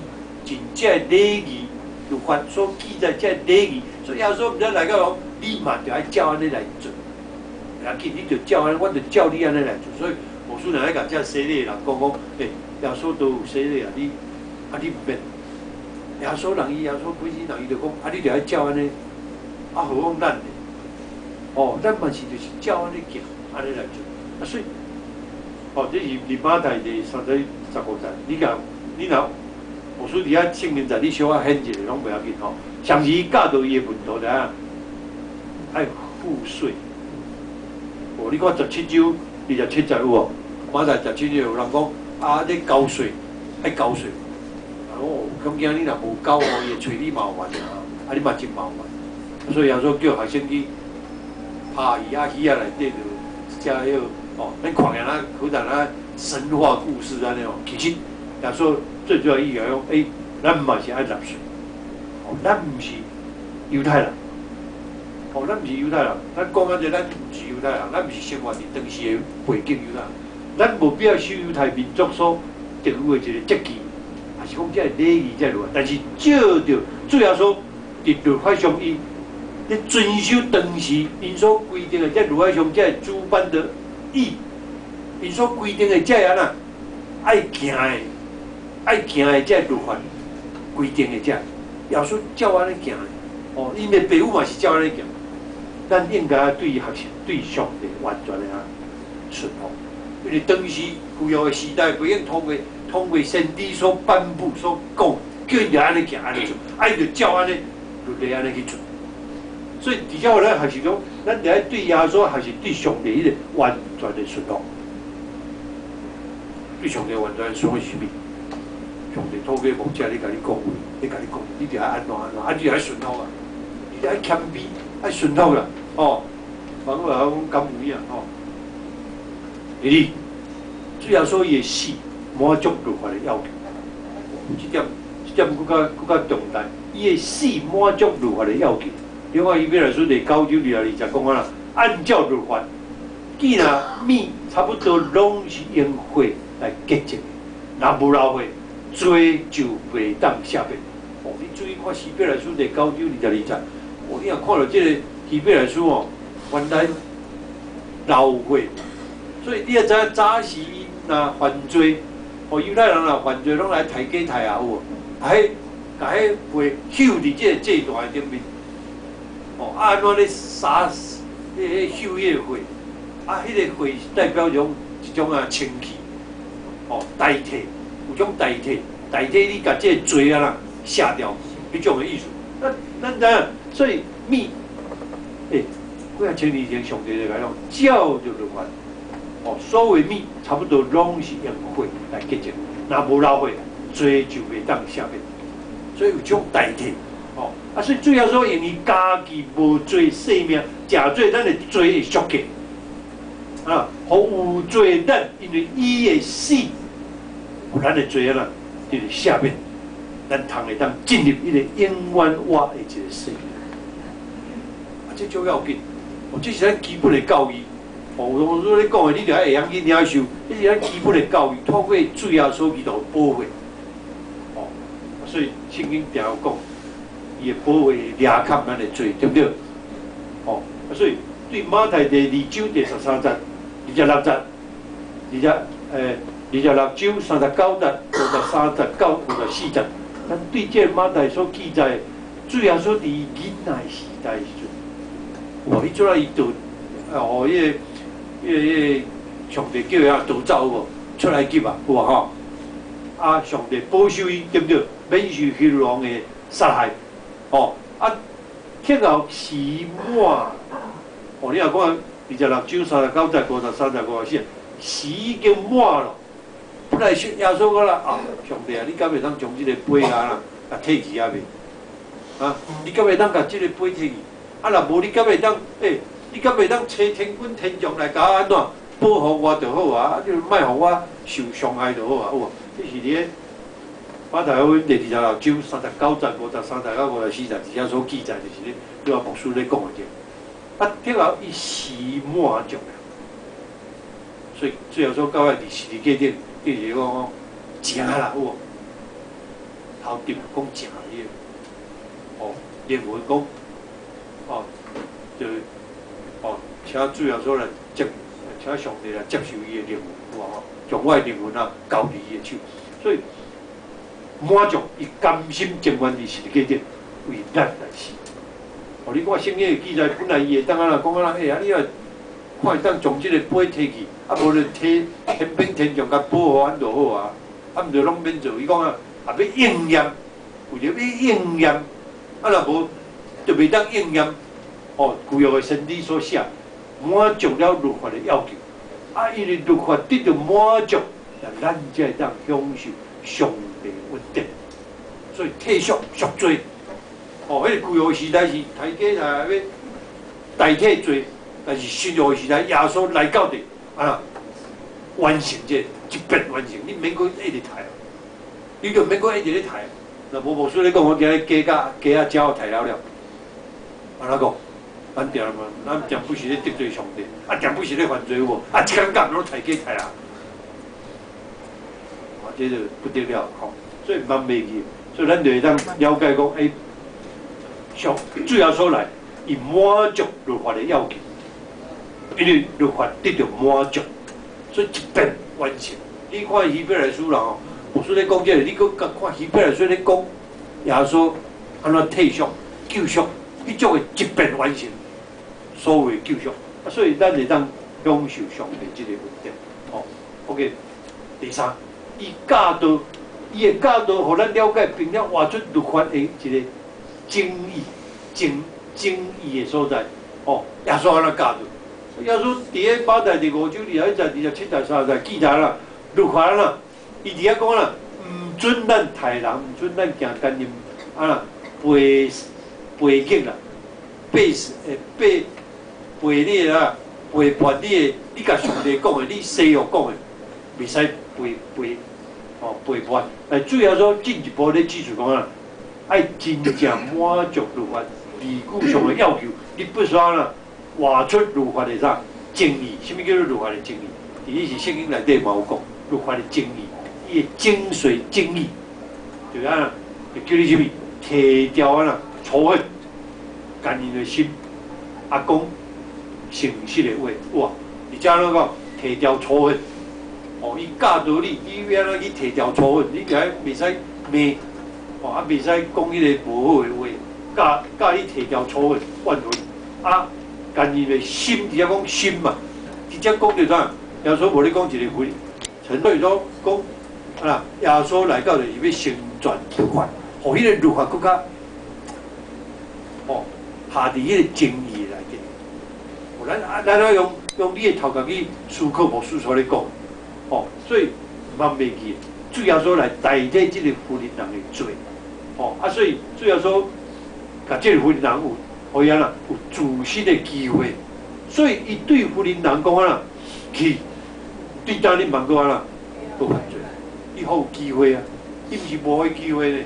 盡這個禮儀，律法所記載這個禮儀，所以耶穌毋知來到講，你嘛著愛照按呢來做。袂要緊，你著照按呢，我著照你按呢來做。所以牧師若愛共這洗禮的人講講，欸，耶穌都有洗禮啊，你啊你毋免。耶穌人伊耶穌本身人伊就講，啊你著愛照按呢，啊何況咱呢？哦，咱嘛是就是照按呢行，按呢來做。啊所以，哦，這是佇馬太第三章十五節，你共你若牧師佇遐聖經節，你小可顯一下攏袂要緊吼。上次伊教導伊的門徒知影，愛付稅。哦，你看十七章27節有無？馬太十七章有人講啊，你交稅愛交稅。哦，恐驚你若無交哦，伊會揣你麻煩啊，啊你嘛真麻煩。所以耶穌叫學生去拍魚啊，魚仔內底就一隻彼個哦，咱看見啊，好像啊神話故事按呢哦。其實耶穌最主要意義講，欸，咱嘛是愛納稅。哦，咱毋是猶太人。哦，咱毋是猶太人，咱講啊這，咱毋是猶太人，咱毋是生活佇當時的背景猶太人，咱無必要守猶太民族所特有的一個節期，還是講這個禮儀這個，但是照著主耶穌佇律法上，伊咧遵守當時𪜶所規定的這律法上這個諸般的義，𪜶所規定的這按怎愛行的、愛行的這個律法規定的這，耶穌照按呢行的，哦，𪜶的爸母嘛是照按呢行。咱應該對學習對上帝完全的啊順服，因為當時舊約的時代，袂用通過先知所頒布所講，叫𪜶就按呢行按呢做，啊𪜶就照按呢律例按呢去做。所以佇遮予咱學習講，咱著愛對耶穌學習對上帝彼個完全的順服。對上帝完全的順服是啥物？上帝透過牧者咧共你講話，咧共你講，你著愛按怎按怎，啊你著愛順服啊，你著愛謙卑，愛順服啦。哦，反過來講敢有影吼？第二，主耶穌伊的死滿足律法的要求，這點閣較重大。伊的死滿足律法的要求。另外，希伯來書第九章22節講啊啦，按照律法，既然物差不多攏是用血來潔淨的，若無流血，罪就袂當赦免。哦，你注意看希伯來書第九章22節，哦，你若看著這個希伯來書哦，原來流血，所以你也知影早時若犯罪，哦，猶太人若犯罪，攏來刣雞刣啊，有無？啊，彼共彼血澆佇這個祭壇的頂面，哦，哦，啊，按怎咧灑咧嗅彼個血？啊，彼個血代表一種啊清氣，哦，代替，有種代替，代替你共這個罪啊啦卸掉，彼種的意思。咱知影，所以物，幾仔千年前上帝就共講，照著律法，哦，所有物差不多攏是用血來潔淨，若無流血，罪就袂當赦免。所以有種代替，哦，啊，所以主耶穌用伊家己無罪性命，成做咱的罪的贖價，啊，予有罪咱，因為伊的死，予咱的罪啊，就是赦免，咱通會當進入彼個永遠活的一個世界。啊，這足要緊，哦，這是咱基本的教義。哦，有當時咧講的，你著愛會曉去領受，這是咱基本的教義，透過主耶穌基督的寶血。哦，所以聖經定有講，伊的寶血掠砍咱的罪，對毋對？哦，所以對馬太第二章第十三節、二十六節、26章39節、53節到54節，咱對這個馬太所記載，主耶穌佇囡仔時代時陣，哇！彼陣仔伊就哦，彼個上帝叫伊啊逃走有無？出埃及啊，有無吼？啊，上帝保守伊，對毋對？免受希律王的殺害，哦，啊，結後時滿，哦，你若看二十六章三十九節、53節、54，時已經滿了。本來說耶穌講啦，啊，上帝啊，你敢會當將這個杯仔啦，共退去啊未？啊，你敢會當共這個杯退去？啊，若無你敢會當？你敢會當請天軍天將來共我按怎保護我就好啊？你莫予我受傷害就好啊，有無？這是佇咧馬太福音第二十六章三十九節、53節到54節，佇遐所記載，就是咧，對我牧師咧講的這。啊，結後伊時滿足了，所以最後說到尾佇十字架頂，就是講成啦，有無？頭頂講成伊個，哦，靈魂講，哦，就，哦，請主耶穌來接，請上帝來接受伊的靈魂，有無？將我的靈魂啊交佇伊的手，所以滿足伊甘心情願佇十字架頂為咱來死。哦，你看聖經的記載，本來伊會當按怎講按怎，啊，你若看會當將這個杯提去，啊，無就提天兵天將共保護按就好啊，啊，毋就攏免做。伊講啊，啊欲應驗，為著欲應驗，啊，若無就袂當應驗。哦，舊約的先知所寫，滿足了律法的要求，啊，因為律法得到滿足，咱才會當享受上帝恩典。所以退贖贖罪，哦，彼個舊約時代是刣雞來欲代替罪，但是新約時代耶穌來到的啊，完成這一遍完成，你免閣一直刣，你就免閣一直咧刣。若無牧師咧講，我今日雞甲雞仔鳥刣了了，按怎講？咱定嘛，咱定不是咧得罪上帝，啊，定不是咧犯罪有無？啊，一工到攏刣雞刣啊！啊，這就不得了吼，所以毋通袂記，所以咱就會當了解講，上主耶穌來，伊滿足律法的要求，因為律法得到滿足，所以一遍完成。你看希伯來書啦吼，牧師咧講這個，你閣看希伯來書咧講耶穌按怎退贖、救贖，彼種的一遍完成。所謂救贖，啊，所以咱會當享受上帝這個恩典。吼，OK。第三，伊教導，伊的教導，予咱了解，並且活出律法的一個精義、精精義的所在。哦，耶穌按怎教導？耶穌佇咧馬太第五章21節、27節、30節記載啦，律法啦，伊佇遐講啦，毋准咱刣人，毋准咱行姦淫，啊，背背逆啦，背背。背你的啊，背叛你的，你共上帝講的，你誓約講的，袂使背背，哦背叛。但主耶穌進一步咧指出講啊，愛真正滿足律法字句上的要求，你必須按怎活出律法的啥精義？啥物叫做律法的精義？佇彼是聖經內底嘛有講，律法的精義，伊的精髓精義，就是按怎，就叫你啥物？提掉按怎仇恨、姦淫的心，啊講誠實的話，哇！而且怎講？提掉仇恨，哦，伊教導你，你欲按怎去提掉仇恨？你就愛袂使罵，哦，啊，袂使講彼個無好的話，教教你提條處分萬分，啊，甘願的心，直接講心嘛，直接講著啥？耶穌無咧講一個非，陳所以說講啊，耶穌來到就是欲成全律法，予彼個律法閣較哦下佇彼個精義內底。咱啊，咱愛用你的頭殼去思考牧師所咧講，哦，所以毋通袂記，主耶穌來代替這個婦人的罪，哦，啊，所以主耶穌共這個婦人有，予伊按怎有自新的機會，所以伊對婦人講啊，去，對當你毋通閣按怎，閣犯罪，伊予有機會啊，伊毋是無予伊機會呢。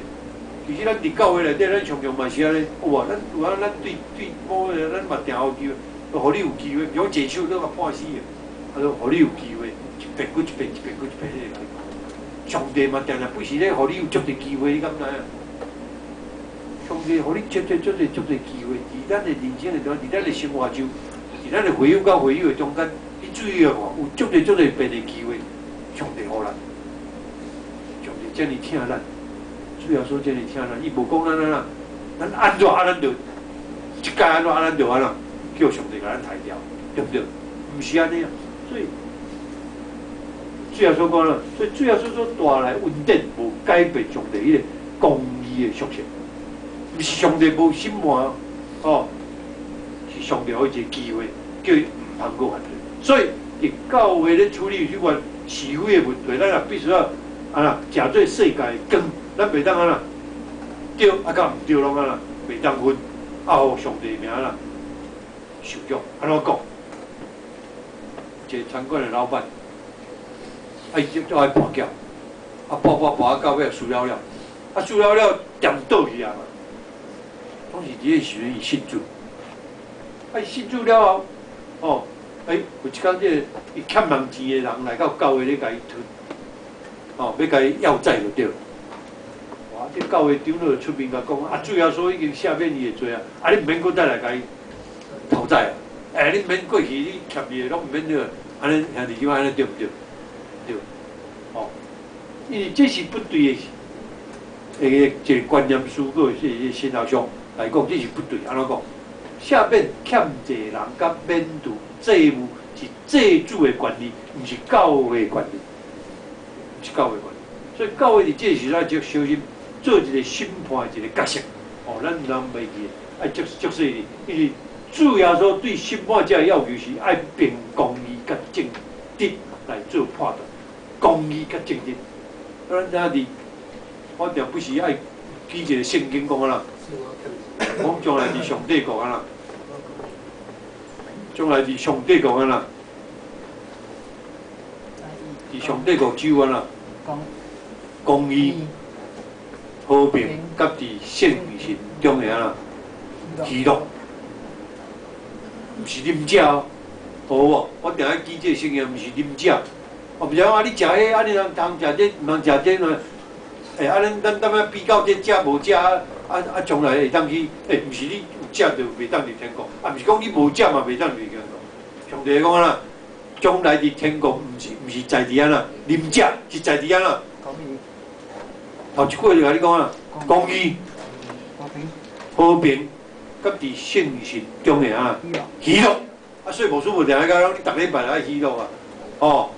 其實咱佇教會內底，咱常常嘛是按呢，有無？咱有啊，咱對對某個咱嘛定有機會，予你有機會，比如坐手你嘛判死的，啊，予你有機會，一遍閣一遍，一遍閣一遍咧共你講。上帝嘛定定不時咧，予你有足濟機會，你敢知影？上帝予你足濟足濟足濟機會，佇咱的人生的中，佇咱的生活中，佇咱的會友佮會友的中間，你注意看，有足濟足濟遍的機會，上帝予咱，上帝遮爾疼咱，主耶穌遮爾疼咱，伊無講咱按怎，咱按怎啊，咱就這擺按怎啊，咱就按怎，叫上帝共咱刣掉，對毋對？毋是按呢啊，所以主耶穌講啦，所以主耶穌所帶來恩典無改變上帝彼個公義的屬性，毋是上帝無審判哦，是上帝予伊一個機會，叫伊毋通閣犯罪。所以佇教會咧處理這款是非的問題，咱也必須要按怎，誠做世界的光，咱袂當按怎對啊，佮毋對攏按怎，袂當分，啊，予上帝名啦受辱。按怎講？一個餐館的老闆，啊，伊就愛跋筊，啊，跋跋跋到尾輸了了，啊，輸了了店倒去啊嘛。當時佇個時陣，伊信主，啊，伊信主了後，哦，欸，有一工這個伊欠人錢的人來到教會咧，共伊推，哦，欲共伊要債就對。哇！這教會長老就出面共講，啊，主耶穌已經赦免伊的罪啊，啊，你毋免閣再來共伊討債啊。欸，你毋免過去你欠伊的攏毋免了，按呢兄弟姊妹按呢對毋對？對，哦，因為這是不對的，一個一個觀念思考，是神學上來講，這是不對。按怎講？赦免欠債人佮免除債務是債主的權利，毋是教會的權利，毋是教會權利。所以教會佇這個時陣就小心做一個審判的一個角色。哦，咱毋通袂記，愛足足細膩，因為主耶穌對審判者的要求是愛憑公義佮正直來做判斷，公義佮正直。咱知影佇，我定不時愛舉一個聖經講啊啦，講將來佇上帝國啊啦，將來佇上帝國啊啦，佇上帝國只有按怎，公義、和平，佮佇聖神中的按怎喜樂，毋是啉食哦，好無？我定愛記這個聖經，毋是啉食。我毋是講啊，你食彼，啊你通通食這，毋通食這呢？欸，啊，咱咱踮遐比較這食無食啊啊啊，將來會當去？欸，毋是你有食就袂當入天國，啊，毋是講你無食嘛袂當入天國。上帝講按怎？將來佇天國，毋是在佇按怎？啉食是在佇按怎？頭一句就共你講啊，公義、和平，佮佇聖神中的啊喜樂。啊，所以牧師無定愛講，你逐禮拜愛喜樂啊，哦，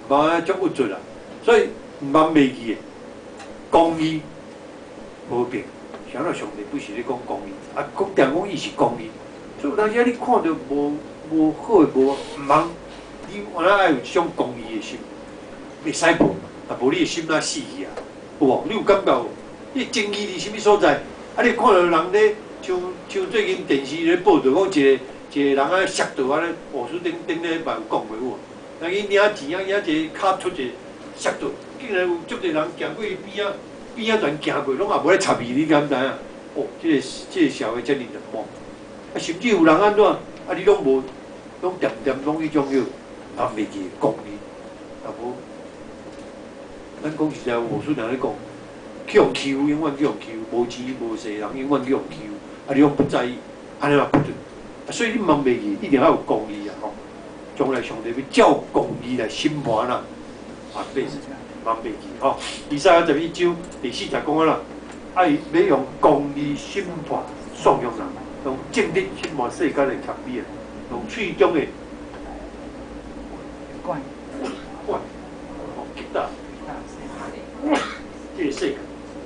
無按呢足鬱卒啦。所以毋通袂記的，公義、和平，啥物上帝不是咧講公義，啊，講定講伊是公義。所以有當時啊，你看著無無好的無毋通，你原來愛有這種公義的心，袂使無，啊，無你的心若死去啊，有無？你有感覺無？你正義佇啥物所在？啊，你看著人咧，像像最近電視咧報導講一個一個人啊摔倒按呢，烏書頂頂禮拜有講過有無？人去領錢啊，領一個跤出一個摔倒，竟然有足濟人行過伊邊仔，邊仔全行過，攏也無咧插伊，你敢知影？哦，這個社會遮爾冷漠，啊，甚至有人按怎？啊，你攏無，攏恬恬攏彼種叫，人袂記公義，啊無，咱講實在，無輸人咧講，去予欺負，永遠去予欺負，無錢無勢人永遠去予欺負，啊，你攏不在意，按呢嘛不對，啊，所以你毋通袂記，一定愛有公義啊！吼，將來上帝欲照公義來審判啦，啊，袂毋通袂記吼。以賽亞11章第4節講按怎？愛欲用公義審判頌揚人，用正直審判世間的謙卑啊，用喙中的管管哦擊打這个世界，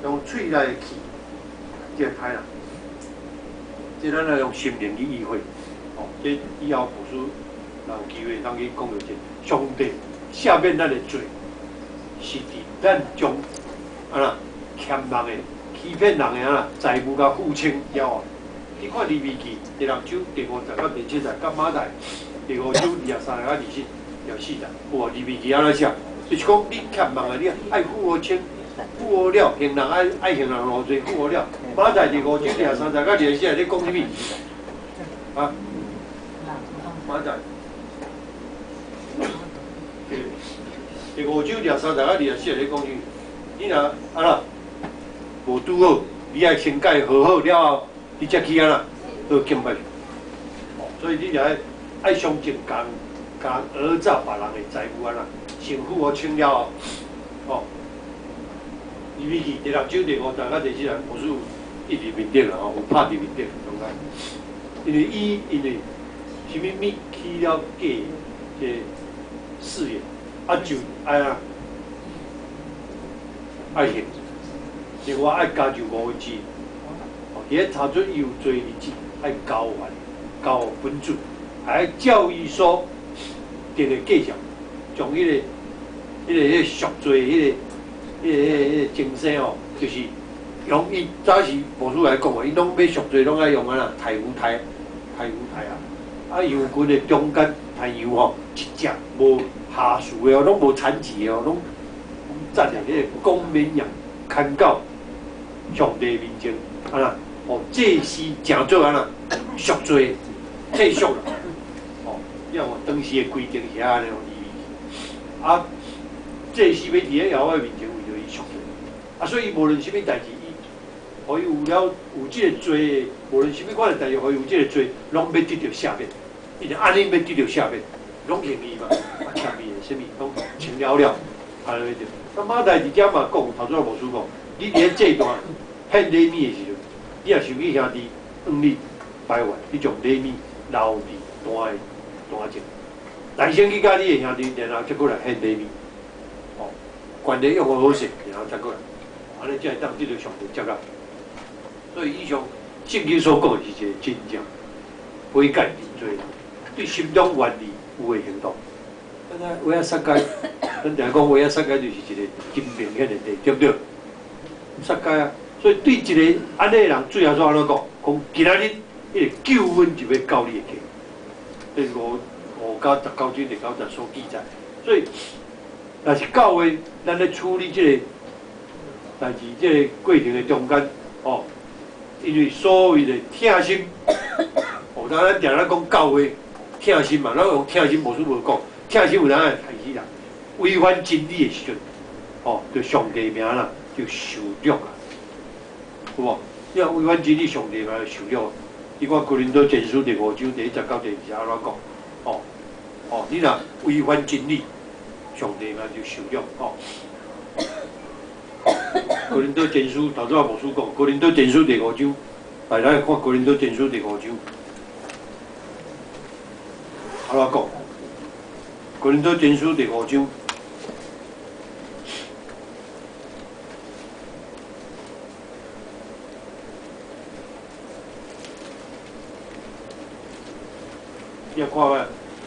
用喙內的氣，這个歹人，這咱愛用心靈去意會，哦，這以後牧師若有機會，通去講著這上帝赦免咱的罪，是佇咱將按怎欠人的、欺騙人的按怎財物共付清了後，你看利未記第六章第五節到第七節，佮馬太第五章23節到24節，有無？利未記按怎寫？就是講你欠人的，你愛付予清，付予了，還人愛愛還人偌濟，付予了。馬太第五章23節到24節，咧講啥物？啊？馬太第五章23節到24節咧講啥物？你若按怎無拄好，你愛先共伊和好了後，你才去按怎好敬拜。所以你若愛相信共共訛詐別人的財物按怎，先付予清了後，哦。利未記第六章第五節到第七節，牧師有印佇面頂啦吼，有拍佇面頂中間。因為伊因為啥物物起了假的誓言，啊就愛按怎愛還，另外愛加上五分之一。哦，佇咧查出伊有罪的日子，愛交還交予本主，還愛照伊所定的價錢，將彼個贖罪彼個精神哦，就是用伊早時牧師來講哦，伊攏欲贖罪，攏愛用按怎刣牛刣刣牛刣啊！啊，羊群的中間刣羊吼，一隻無瑕疵的哦，攏無殘疾的哦，攏讚的彼個公綿羊，牽到上帝面前，按怎哦，祭司成做按怎贖罪退贖啦！哦，你看當時的規定是按呢哦，啊，祭司欲佇咧耶和華面前為著伊贖罪，啊，所以伊無論啥物代誌，伊予伊有了有這个罪，無論啥物款的代誌，予伊有這个罪，攏欲得著赦免，伊就按呢欲得著赦免，攏還伊嘛，啊，欠伊的啥物攏清了了，按呢欲著。啊，馬太佇遮嘛講，頭拄仔牧師講，你佇咧祭壇獻禮物的時陣，你若想起兄弟向你埋怨，你將禮物留佇壇的壇前，來先去佮你的兄弟，然後才閣來獻禮物。哦，權力用予好勢，然後才閣來，按呢才會當得著上帝接納。所以以上聖經所講的是一個真正悔改認罪，對心中願意有的行動。咱話仔撒該，咱定講話仔撒該就是一個真明顯的例，對毋對？撒該啊，所以對一個按呢的人，主耶穌按怎講？講今仔日彼個救恩就欲到你的家，這是五九十九章第九節所記載。所以，若是教會，咱咧處理這个代誌，這个過程的中間，哦，因為所謂的疼心，哦，咱定咧講教會疼心嘛，咱用疼心牧師無講，疼心有當會害死人，違反真理的時陣，哦，就上帝名啦，就受辱啊，有無？你若違反真理，上帝名就受辱。你看哥林多前書第五章第一節到第二節按怎講？哦哦，你若違反真理，上帝名就受辱哦。哥林多前書頭拄仔牧師講，哥林多前書第五章，來咱看哥林多前書第五章，按怎講？哥林多前書第五章，你看覓？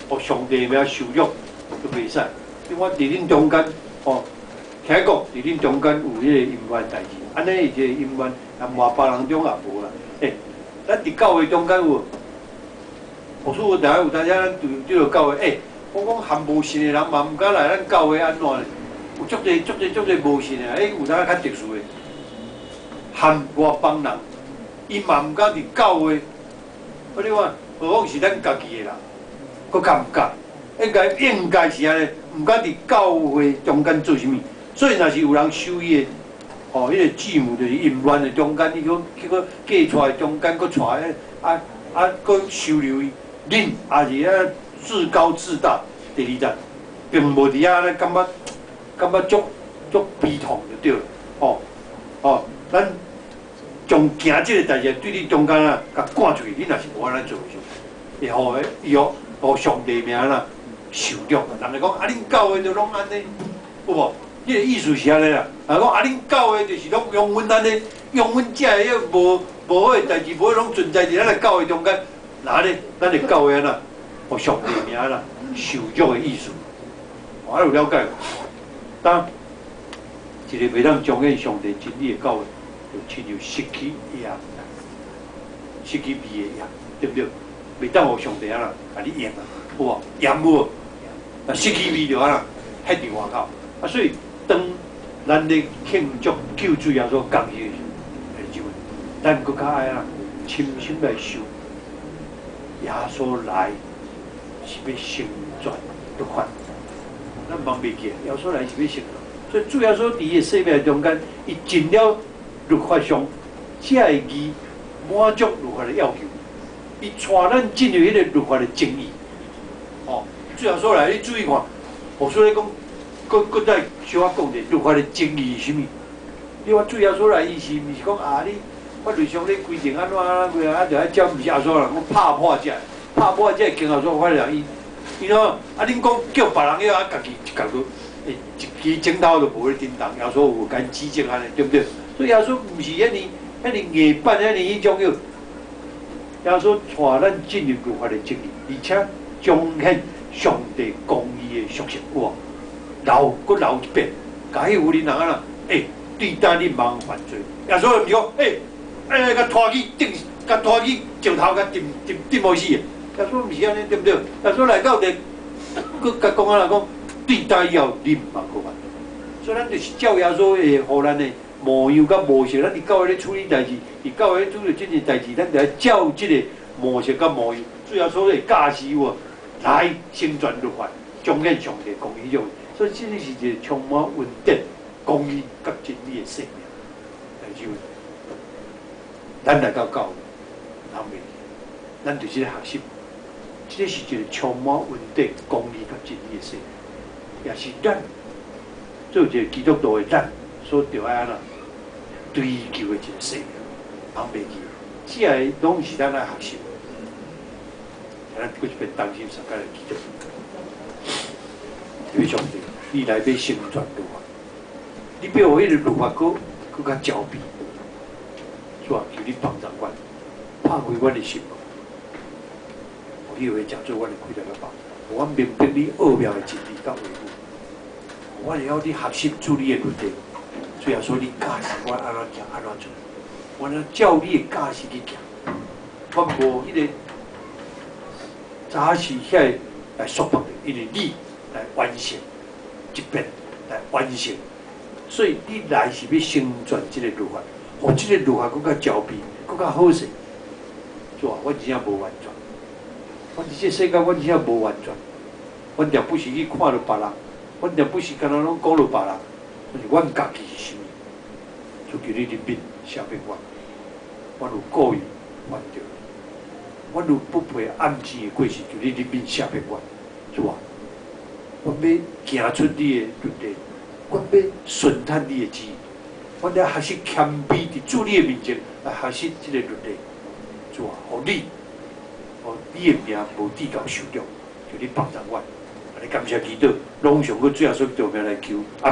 哦，上帝名受辱都袂使。我佇恁中間，哦，聽講佇恁中間有彼個淫亂代誌，按呢伊這個淫亂，啊，外邦人中也無啦。欸，咱佇教會中間有，牧師有當有當時咱佇這个教會，欸，我講含無信的人嘛毋敢來咱教會按怎呢？有足濟足濟足濟無信的，欸，有當較特殊的，含外邦人，伊嘛毋敢佇教會。啊，你看，何況是咱家己的人，閣較毋敢。應該是按呢，毋敢佇教會中間做啥物。所以，若是有人收伊的，哦，彼个姊妹就是淫亂的中間，伊閣去閣嫁娶的中間，閣娶啊啊，閣收留伊，恁也是啊自高自大。第二節，並無佇遐咧感覺足悲痛就對了。哦哦，咱將行這个代誌對你中間啊，共趕出去，你若是無按呢做時，會予伊予上帝名啦受辱。人會講啊，恁教會就攏按呢，有無？彼个意思是按呢啦。啊，講啊，恁教會就是攏用阮按呢，用阮遮的彼無無好的代誌，無攏存在佇咱的教會中間。那呢，咱的教會按怎，予上帝名啦受辱的意思，我有了解無？當一个袂當彰顯上帝真理的教會，就親像失去鹽，失去味的鹽，對毋對？袂當予上帝按怎，共你用啊，有無？鹽有無？啊，失去味就按怎，歇佇外口。啊，所以當咱咧慶祝救主耶穌降世的時陣，咱閣較愛按怎，深深來想，耶穌來是欲成全律法，咱茫袂記，耶穌來是欲成全。所以主耶穌佇伊的生命中間，伊盡了律法上這个義滿足律法的要求，伊帶咱進入彼个律法的正義。哦，主耶穌來，你注意看，牧師咧講，閣閣再小可講者，律法的正義是啥物？你看主耶穌來，伊是毋是講啊？你法律上咧規定按怎按怎啊，就愛照毋是耶穌啦，講拍破這，拍破這個經耶穌法律伊，伊講啊，恁講叫別人遐啊，家己一角都，欸，一支指頭都無咧振動，耶穌有共指正按呢，對毋對？所以耶穌毋是遐爾遐爾硬板，遐爾彼種叫。耶穌帶咱進入律法的正義，而且彰顯上帝公義的屬性，有無？留閣留一遍，共彼婦人按怎？欸，對待你毋通犯罪。耶穌毋是講，欸，欸，共拖去釘，共拖去石頭，共釘釘釘予死的。耶穌毋是按呢，對毋對？耶穌來到佇，閣共講按怎講？對待以後，你毋通閣犯罪。所以咱就是照耶穌會予咱的模樣佮模式，咱佇教會咧處理代誌，佇教會咧處理這件代誌，咱就愛照這個模式佮模樣。主耶穌會教示我來成全律法，彰顯上帝公義種。所以這個是一個充滿恩典、公義佮真理的生命。弟兄，咱來到教會，咱袂記，咱就是咧學習。這個是一個充滿恩典、公義佮真理的生命，也是咱做一個基督徒的咱所著愛按怎追求的一個生命。咱袂記，這个攏是咱愛學習。咱閣一遍同心相佮來祈禱。對上帝，你來欲成全律法，你欲予彼个律法閣閣較焦慮。主啊，求你幫助阮，拍開阮的心門，予你話誠做阮的開來甲幫助，予阮明白你奧妙的真理佮話語，阮會曉你學習主你的律例。主耶穌，你教示阮按怎行，按怎做，阮愛照你的教示去行。阮無彼个早是遐个來束縛的，因為你來完成一遍，來完成。所以你來是欲成全這個律法，予這個律法閣較焦慮，閣較好勢。主啊，阮真正無完全，阮佇這世間，阮真正無完全。阮定不時去看著別人，阮定不時敢若攏講著別人，但是阮家己是啥物？就求你憐憫赦免我，阮有故意犯著，阮有不配暗箭的過失，求你憐憫赦免我。主啊，阮欲行出你的律例，阮欲順趁你的旨意，阮咧學習謙卑佇主你的面前來學習這個律例。主啊，予你，予你的名無至到受辱，求你幫助阮。按呢感謝祈禱，攏上閣主耶穌基督名來求。阿